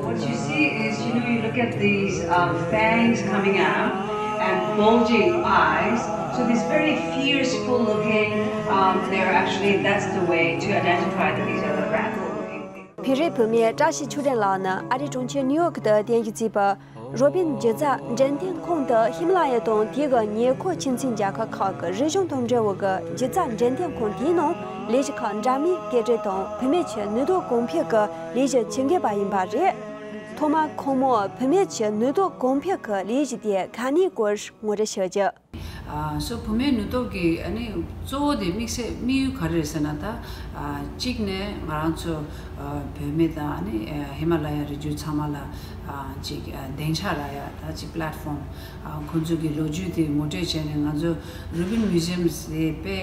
What you see is, you know, you look at these um, fangs coming out and bulging eyes. So these very fierceful looking, um, they're actually, that's the way to identify that these are the rat folk. བོད་རིགས་བུད་མེད་བཀྲ་ཤིས་ཆོས་སྒྲོན་ལགས་ནི་ཨ་རིའི་གྲོང་ཁྱེར་ནིའུ་ཡོག་ཏུ་རྟེན་གཞི་བྱས་པ། རུ་པིན་སྒྱུ་རྩལ་འགྲེམས་སྟོན་ཁང་དུ་ཧི་མ་ལ་ཡ་དང་དེ་གི་ཉེ་འཁོར་ཁྱིམ་མཚེས་རྒྱལ་ཁབ་ཁག་གི་རིག་གཞུང་དང་འབྲེལ་བའི་སྒྱུ་རྩལ་འགྲེམས་སྟོན་ཁང་དེའི་ནང་ལས་གཞི་ཁག་འདྲ་མིན་སྐད་སྒྲོན་དང་བུད་མེད་ཀྱི་ནུས་སྟོབས་གོང་འཕེལ་གྱི་ལས་གཞི་བྱེད་མཁས་པ་ཡིན་པ་རེད། ཐོག་མར་ཁོང་མོས་བུད་མེད་ཀྱི་ནུས་སྟོབས་གོང་འཕེལ་གྱི་ལས་གཞི་དེ་ག་ནས་སྐོར་ངོ་སྤྲོད་ཞུ་རྒྱུ། སོ་བུད་མེད་ནུས་སྟོབས་ཀྱི་ཨ་ནི་གཙོ་བོ་དེ་དམིགས་བསལ་དམིགས་ཡུལ་ག་རེ་རེད་ཟེར་ན། ད་གཅིག་ནས་ང་རང་ཚོ་བུད་མེད་དང་ཨ་ནི་ཧི་མ་ལ་ཡ་རི་རྒྱུད་ཚང་མ་ལ་ཅིག་སྡིངས་ཆ་རག་ཡ། ད་ཅིག་པླེ་ཊི་ཕོམ་ཁོང་ཚོ་གི་ལོ་རྒྱུས་དེ་ངོ་སྤྲོད་བྱས་ནས། ང་ཚོ་རུ་པིན་མིའུ་ཛི་ཡམ་ཟེར་དཔེ་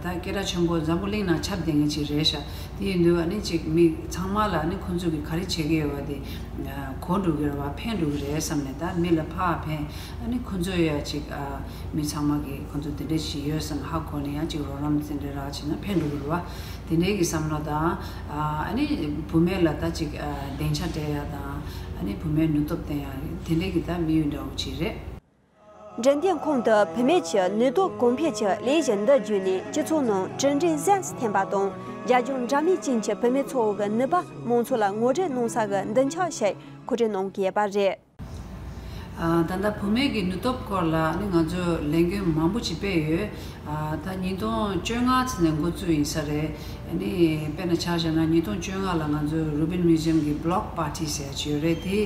ད་སྐད་གྲགས་ཆེན་པོ་འཛམ་བུ་གླིང་ནང་ཁྱབ་བསྡད་མཁན་ཅིག་རེད་ཤག་དེ་ཡིན་དུས་ཨ་ནི་ཅིག་མི་ཚང་མ་ལ་ཨ་ནི་ཁོང་ཚོ་གི་ག་རེ་བྱེད་ཀྱི་ཡོད་པ་དེ་གོ་འགྲོ་གི་རེད་བ། ཕན་འགྲོ་གི་རེད་བསམ་ནས། ད་མི་ལ་ཕར་ཕན། ཨ་ནི་ཁོ་ཚོ་ཡ་ཅིག་ཨ་མི་ཚང་མ་གི་ཁོ་ཚོ་དེ་འདྲ་ཞིག་ཡོད་བསམ་ཧ་གོ་ནས་ཡང་ཅིག་རོགས་རམ་དེ་འདྲ་རག་བྱས་ན་ཕན་འགྲོ་གི་རེད་བ། དེ་འདྲའི་གི་བསམ་བློ་དང་། ཨ་ནི་བུད་མེད་ལ་ད་ཅིག་ཨ་སྡིངས་ཆ་སྤྲད་ཡ་དང་། ཨ་ནི་བུད་མེད་ནུས་སྟོབས་བསྟན་ཡ་དེ་འདྲའི་གི་ད་དམིགས་ཡུལ་འདྲ་བོ་ཅིག་རེད། འགྲེམས་སྟོན་ཁང་དུ་བུད་མེད་ཀྱི་ནུས་སྟོབས་གོང་འཕེལ་གྱི་ལས་གཞི་འདི་བརྒྱུད་ནས་སྤྱི་ཚོགས་ནང་གྲུབ་འབྲས་གཟེངས་སུ་ཐོན་པ་དང་། རྒྱ་ལྗོངས་འདྲ་མིན་ཅན་གྱི་བུད་མེད་ཚོགས་པ་གི་ནུས་པ་མང་ཚོགས་ལ་ངོ་སྤྲོད་གནང་ས་གི་མདུན་ལྕགས་ཤིག་མཁོ་སྤྲོད་གནང་གི་ཡོད་པ་རེད། ཨ། ད་ལྟ་བུད་མེད་ཀྱི་ནུས་སྟོབས་སྐོར་ལ་ནི་ང་ཚོས་ལས་འགུལ་མང་པོ་ཅིག་སྤེལ་ཡོད། ཨ། ད་ཉིས་སྟོང་བཅོ་ལྔ་ཙམ་ནས་འགོ་བཙུགས་ཡིན་ས་རེད། ཨ་ནི་དཔེར་ན་ཆ་བཞག་ན་ཉིས་སྟོང་བཅོ་ལྔ་ལ་ང་ཚོའི་Rubin Museum གི་block party ཟེར་ཡ་ཅིག་ཡོད་རེད། དེ་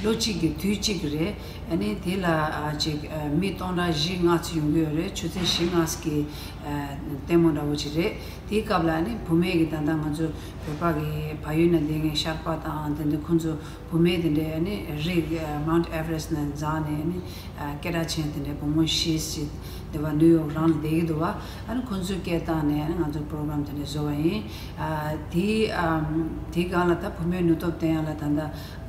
ལོ་གཅིག་གི་དུས་གཅིག་རེད། ཨ་ནི་དེ་ལ་ཨ་ཅིག་ཨ་མི་སྟོང་ཕྲག་བཞི་ལྔ་ཙམ་ཡོང་གི་ཡོད་རེད། ཆུ་ཚོད་བཞི་ལྔ་ཙམ་གྱི་ཨ་ལྟད་མོ་འདྲ་བོ་ཅིག་རེད། དེའི་སྐབས་ལ་ཨ་ནི་བུད་མེད་ཀྱི་ད་ལྟ་ང་ཚོ་བོད་པ་གི་ཕ་ཡུལ་ན་བསྡད་མཁན་ཤར་པ་དང་དེ་འདྲ་ཁོང་ཚོ་བུད་མེད་དེ་འདྲའི་ཨ་ནི་རི་Mount Everest ནས་འཛེགས་ནས་ཨ་ནི་སྐད་གྲགས་ཆེན་དེ་འདྲའི་བུ་མོ་བཞི་ཞིག་འདི་བ་ནིའུ་ཡོག་རང་ལ་བསྡད་ཀྱི་འདུག་བ། ཨ་ནི་ཁོང་ཚོས་སྐད་བཏང་ནས་ཨ་ནི་ང་ཚོ་པོ་རོ་གྷ་རམ་དེ་འདྲ་བཟོ་བ་ཡིན། ཨ། དེའི་ཨམ། དེའི་སྒང་ལ་ད་བུད་མེད་ནུས་སྟོབས་བསྟན་ཡ་ལ་ད་ལྟ་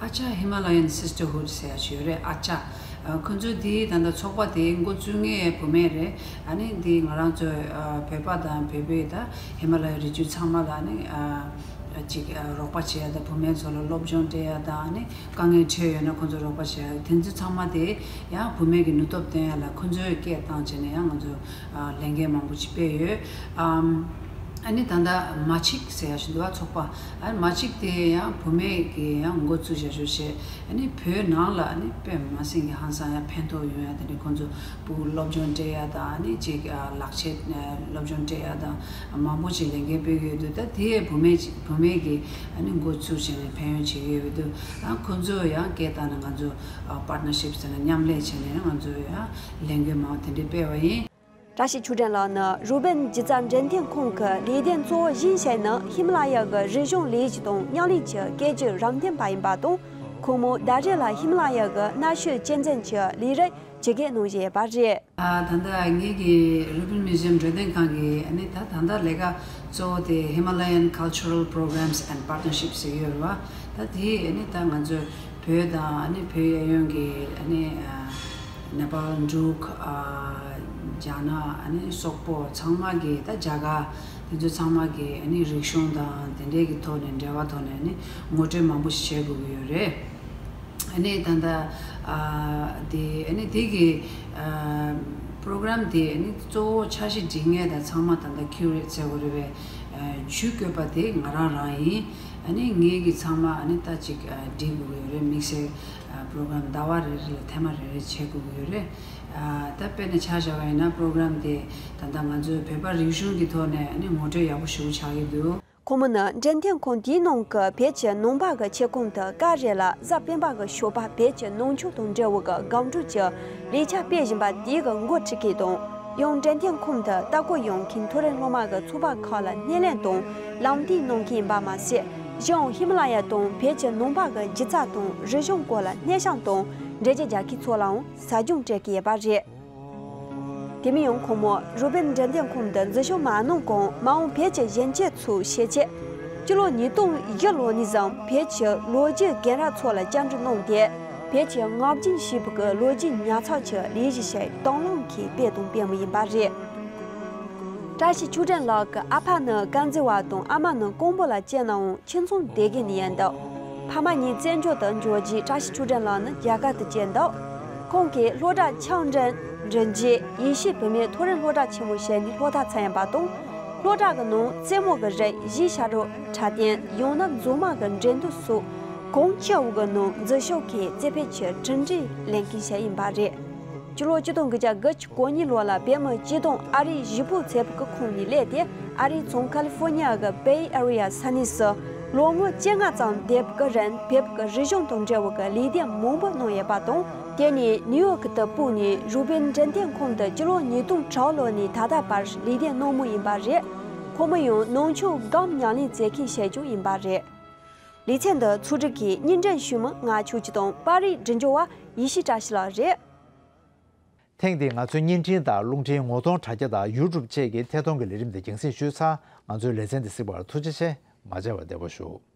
ཨ་ཅག་Himalayan Sisterhood ཟེར་ཡ་ཞིག་ཡོད་རེད། ཨ་ཅག་ཨ། ཁོང་ཚོས་དེའི་ད་ལྟ་ཚོགས་པ་དེའི་འགོ་བཙུགས་མཁན་བུད་མེད་རེད། ཨ་ནི་འདི་ང་རང་ཚོའི་ཨ་བོད་པ་དང་བོད་པའི་ད་ཧི་མ་ལ་ཡའི་རི་རྒྱུད་ཚང་མ་ལ་ནི་ཨ་ཅིག་ཨ་རོགས་པ་བྱེད་ཡ་དང་། བུད་མེད་ཚོ་ལ་སློབ་སྦྱོང་སྤྲད་ཡ་དང་། ཨ་ནི་དཀའ་ངལ་འཕྲད་ཡོད་ན་ཁོང་ཚོ་རོགས་པ་བྱེད་ཡ། དེ་ཚོ་ཚང་མ་དེ་ཡང་བུད་མེད་ཀྱི་ནུས་སྟོབས་བསྟན་ཡ་ལ་ཁོང་ཚོས་སྐད་བཏང་བྱས་ནས་ཡང་ང་ཚོ་ཨ་ལས་འགན་མང་པོ་ཞིག་སྤེལ་ཡོད། ཨམ། ཨ་ནི་ད་ལྟ་མ་ཆིག་ཟེར་ཡ་ཞིག་འདུག་བ། ཚོགས་པ། ཨ་ནི་མ་ཆིག་དེ་ཡང་བུད་མེད་ཀྱིས་ཡང་འགོ་བཙུགས་བྱ་ཞོར་བྱས། ཨ་ནི་བོད་ནང་ལ་ཨ་ནི་དཔེ་མ་སྲིད་ཀྱི་ཧང་སང་ཡ་ཕན་ཐོགས་ཡོང་ཡ་དེ་འདྲ། ཁོང་ཚོ་ཕྲུ་གུ་སློབ་སྦྱོང་སྤྲད་ཡ་དང་། ཨ་ནི་ཅིག་ཨ་ལག་ཆས་ཨ་སློབ་སྦྱོང་སྤྲད་ཡ་དང་མང་པོ་ཅིག་ལས་འགན་སྤེལ་གྱི་ཡོད་འདུག་ད་དེ་བུད་མེད་ཅིག་བུད་མེད་ཀྱིས་ཨ་ནི་འགོ་བཙུགས་བྱས་ནས་ཕན་ཡོན་བྱེད་ཀྱི་ཡོད་འདུག་ཨ་ཁོང་ཚོ་ཡང་སྐད་བཏང་ནས་ང་ཚོ་ཨ་partnership ཟེར་ན་མཉམ་ལས་བྱས་ནས་ང་ཚོ་ཡང་ལས་འགུལ་མང་པོ་དེ་འདྲ་སྤེལ་བ་ཡིན། བཀྲ་ཤིས་ཆོས་སྒྲོན་ལགས་ནི་རུ་བན་སྒྱུ་རྩལ་འགྲེམས་སྟོན་ཁང་གི་ལས་དོན་གཙོ་བོ་གཞན་ཞིག་ནི་ཧི་མ་ལ་ཡ་གི་རི་གཞུང་ལས་གཞི་དང་མཉམ་ལས་ཀྱི་སྐད་སྒྱུར་རམ་འདེགས་པ་ཡིན་པ་དང་། ཁོང་མོ་ཟླ་རེ་ལ་ཧི་མ་ལ་ཡ་གི་གནའ་ཤུལ་གཅན་གཟན་གྱི་ལས་རིགས་ཇི་སྐད་གནང་བཞིན་ཡོད་པ་རེད། ཨ། ད་ལྟ་ངེད་ཀྱི་Rubin Museum གྲོས་སྟོན་ཁང་གི་ཨ་ནི་ད་ད་ལྟ་ལས་ཀ་གཙོ་བོ་དེ་Himalayan Cultural Programs and Partnerships ཟེར་གྱི་ཡོད་རེད་བ། ད་དེ་ཨ་ནི་ད་ང་ཚོས་བོད་དང་། ཨ་ནི་བོད་གཡས་གཡོན་གྱི་ཨ་ནི་ཨ་ནེ་པཱལ། འབྲུག་ཨ་རྒྱ་ནག་ཨ་ནི་སོག་པོ་ཚང་མ་གི། ད་རྒྱ་གར། དེ་ཚོ་ཚང་མ་གི་ཨ་ནི་རིག་གཞུང་དང་དེ་འདྲའི་གི་ཐོག་ནས་འབྲེལ་བ་ཐོག་ནས་ཨ་ནི་ངོ་སྤྲོད་མང་པོ་ཞིག་བྱེད་དགོས་ཀྱི་ཡོད་རེད། ཨ་ནི་ད་ལྟ་ཨ་དེ་ཨ་ནི་དེ་གི་ཨ་པོ་རོ་གྷ་རམ་དེ་ཨ་ནི་གཙོ་བོ་འཆར་གཞི་སྒྲིག་མཁན་དང་ཚང་མ་ད་ལྟ་ཁྱུ་རེ་ཊི་ཟེར་དགོས་རེད་པས། ཨ་ཇུས་བཀོད་པ་དེ་ང་རང་རང་ཡིན། ཨ་ནི་ངེད་ཀྱི་ཚང་མ་ཨ་ནི་ད་ཅིག་ཨ་སྒྲིག་དགོས་ཀྱི་ཡོད་རེད། དམིགས་བསལ་ཨ་པོ་རོ་གྷ་རམ་ཟླ་བ་རེ་རེ་ལ་ཐེངས་མ་རེ་རེ་བྱེད་དགོས་ཀྱི་ཡོད་རེད། ཨ་ད་དཔེར་ན་ཆ་བཞག་པ་ཡིན་ན་པོ་རོ་གྷ་རམ་དེ་ད་ལྟ་ང་ཚོའི་བོད་པ་རིག་གཞུང་གི་ཐོག་ནས་ཨ་ནི་ངོ་སྤྲོད་ཡག་པོ་ཞེ་པོ་ཆགས་ཀྱི་འདུག་ཁོང་མོ་ནི་འགྲེམས་སྟོན་ཁང་དེའི་ནང་གི་བོད་ཀྱི་ནང་པ་གི་ཆེད་ཁང་དུ་སྐབས་རེ་ལ་གཟའ་སྤེན་པ་གི་ཞོགས་པ་བོད་ཀྱི་ནང་ཆོས་དང་འབྲེལ་བའི་གི་སྒང་དྲུག་གི་ལས་འཆར་སྤེལ་བཞིན་པ་དེའི་གི་འགོ་ཁྲིད་མཁན་དང་། ཡང་འགྲེམས་སྟོན་ཁང་དུ་ལྟ་སྐོར་ཡོང་མཁན་མཐོ་རིམ་སློབ་མ་གི་ཚོགས་པ་ཁག་ལ་སྣེ་ལེན་དང་ལམ་སྟོན་གནང་མཁན་ཡིན་པ་མ་ཟད། གཞན་ཡང་ཧི་མ་ལ་ཡ་དང་བོད་ཀྱི་ནང་པ་གི་སྒྱུ་རྩལ་དང་རིག་གཞུང་སྐོར་ལ་སྣེ་ཤན་དང་འགྲེལ་བརྗོད་རྒྱག་མཁན་ཚོ་ལའང་ཟབ་སྦྱོང་སྤྲད་ཀྱི་ཡོད་པ་རེད། དེ་མིན་ཡང་ཁོང་མོ་རུ་བན་འགྲེམས་སྟོན་ཁང་དུ་འཛུལ་ཞུགས་མ་གནང་གོང་། མ་འོངས་བོད་ཀྱི་གཞོན་སྐྱེས་ཚོའི་ཤེས་ཆེད། སྤྱི་ལོ་ཉིས་སྟོང་བཞི་ལོ་ནས་བཟུང་བོད་ཀྱི་ལོ་རྒྱུས་རྒན་རབས་ཚོ་ལ་བཅར་འདྲི་གནང་སྟེ། བོད་ཀྱི་ངག་རྒྱུན་ཞེས་པའི་གི་ལོ་རྒྱུས་ཉར་ཚགས་ཀྱི་ལས་གཞི་ཞིག་དང་བླངས་ཀྱིས་སྤེལ་དང་སྤེལ་མུས་ཡིན་པ་རེད། བཀྲ་ཤིས་ཆོས་སྒྲོན་ལགས་ཀྱི་ཨ་ཕ་ནི་དཀར་མཛེས་བ་དང་ཨ་མ་ནི་ཀོང་པོ་ལ་སྐྱེས་ནའང་། ཁྱིམ་ཚང་སྡེ་དགེ་ནས་ཡིན་འདུག་ཕ་མ་གཉིས་བཙན་བྱོལ་དུ་འབྱོར་རྗེས་བཀྲ་ཤིས་ཆོས་སྒྲོན་ལགས་ནི་རྒྱ་གར་དུ་སྐྱེས་འདུག་ཁོང་གིས་སློབ་གྲྭ་ཆུང་འབྲིང་འགྲིམས་རྗེས་ཡེ་ཤུའི་བུད་མེད་མཐོ་རིམ་སློབ་གྲྭ་ཆེན་མོ་ཞིག་ནས་སློབ་མཐར་ཕྱིན་ཡོད་པ་དང་། སློབ་གྲྭ་གི་ནང་རྩེད་མོ་གི་རིགས་གཞིས་ཆགས་རབ་འཁྲབ་སྟོན། ཡང་ན་མཛོ་མ་གི་འགྲན་བསྡུར་སོགས་གོང་ཆེ་བོ་གི་ནང་འཛུལ་ཞུགས་ཀྱིས་རྩེ་ཕུད་ཀྱི་གྲུབ་འབྲས་ལེན་མཁན་ཞིག་ཡིན་པ་རེད། སྤྱི་ལོ་ཆིག་སྟོང་དགུ་བརྒྱ་དགུ་བཅུ་གོ་གཉིས་ལོ་ལ་བོད་མི་སྤྱི་བསྡོམས་ཨ་རིའི་གཞིས་སྤོ་ཚད་པའི་ཁོངས་ནས་སླེབས་ཏེ། ཨ་རིའི་བྱང་ཀ་ལི་ཧྥོ་ནི་ཡ་གི་Bay Area ས་གནས་སུ་ལོ་ངོ་བཅོ་ལྔ་ཙམ་བསྡད་པའི་རིང་བོད་ཀྱི་རིག་གཞུང་དང་འབྲེལ་བའི་ལས་དོན་མང་པོ་གནང་ཡོད་པ་དང་། དེ་ནས་ནིའུ་ཡོག་དུ་སྤོས་ནས་རུ་བན་འགྲེམས་སྟོན་ཁང་དུ་སྤྱི་ལོ་ཉིས་སྟོང་དྲུག་ལོ་ནས་ད་ལྟ་བར་ལས་དོན་གནང་མུས་ཡིན་པ་རེད། ཁོང་མོ་ཡང་ནང་ཆོས་སྒང་ཉམས་ལེན་མཛད་མཁན་ཞིག་ཀྱང་ཡིན་པ་རེད། ལེ་ཚན་འདི་ཕྱོགས་སྒྲིག་གིས་སྙན་སྒྲོན་ཞུས་མི་ང་ཆོས་སྐྱིད་དང་། པར་རིས་སྒྲིག་སྦྱོར་བ་ཡེ་ཤེས་བཀྲ་ཤིས་ལགས་རེད། ཐེངས་འདིའི་ང་ཚོའི་བརྙན་འཕྲིན་དང་རླུང་འཕྲིན་ངོ་གདོང་དྲ་རྒྱ་དང་ཡུ་ཊུབ་བཅས་ཀྱི་ཐད་གཏོང་གི་ལས་རིམ་འདི་རྒྱང་སྲིང་ཞུས་ཚར། ང་ཚོའི་ལེ་ཚན་འདི་གཟིགས་པར་ཐུགས་རྗེ་ཆེ། མ་མཇལ་བར་བདེ་པོ་བཞུགས།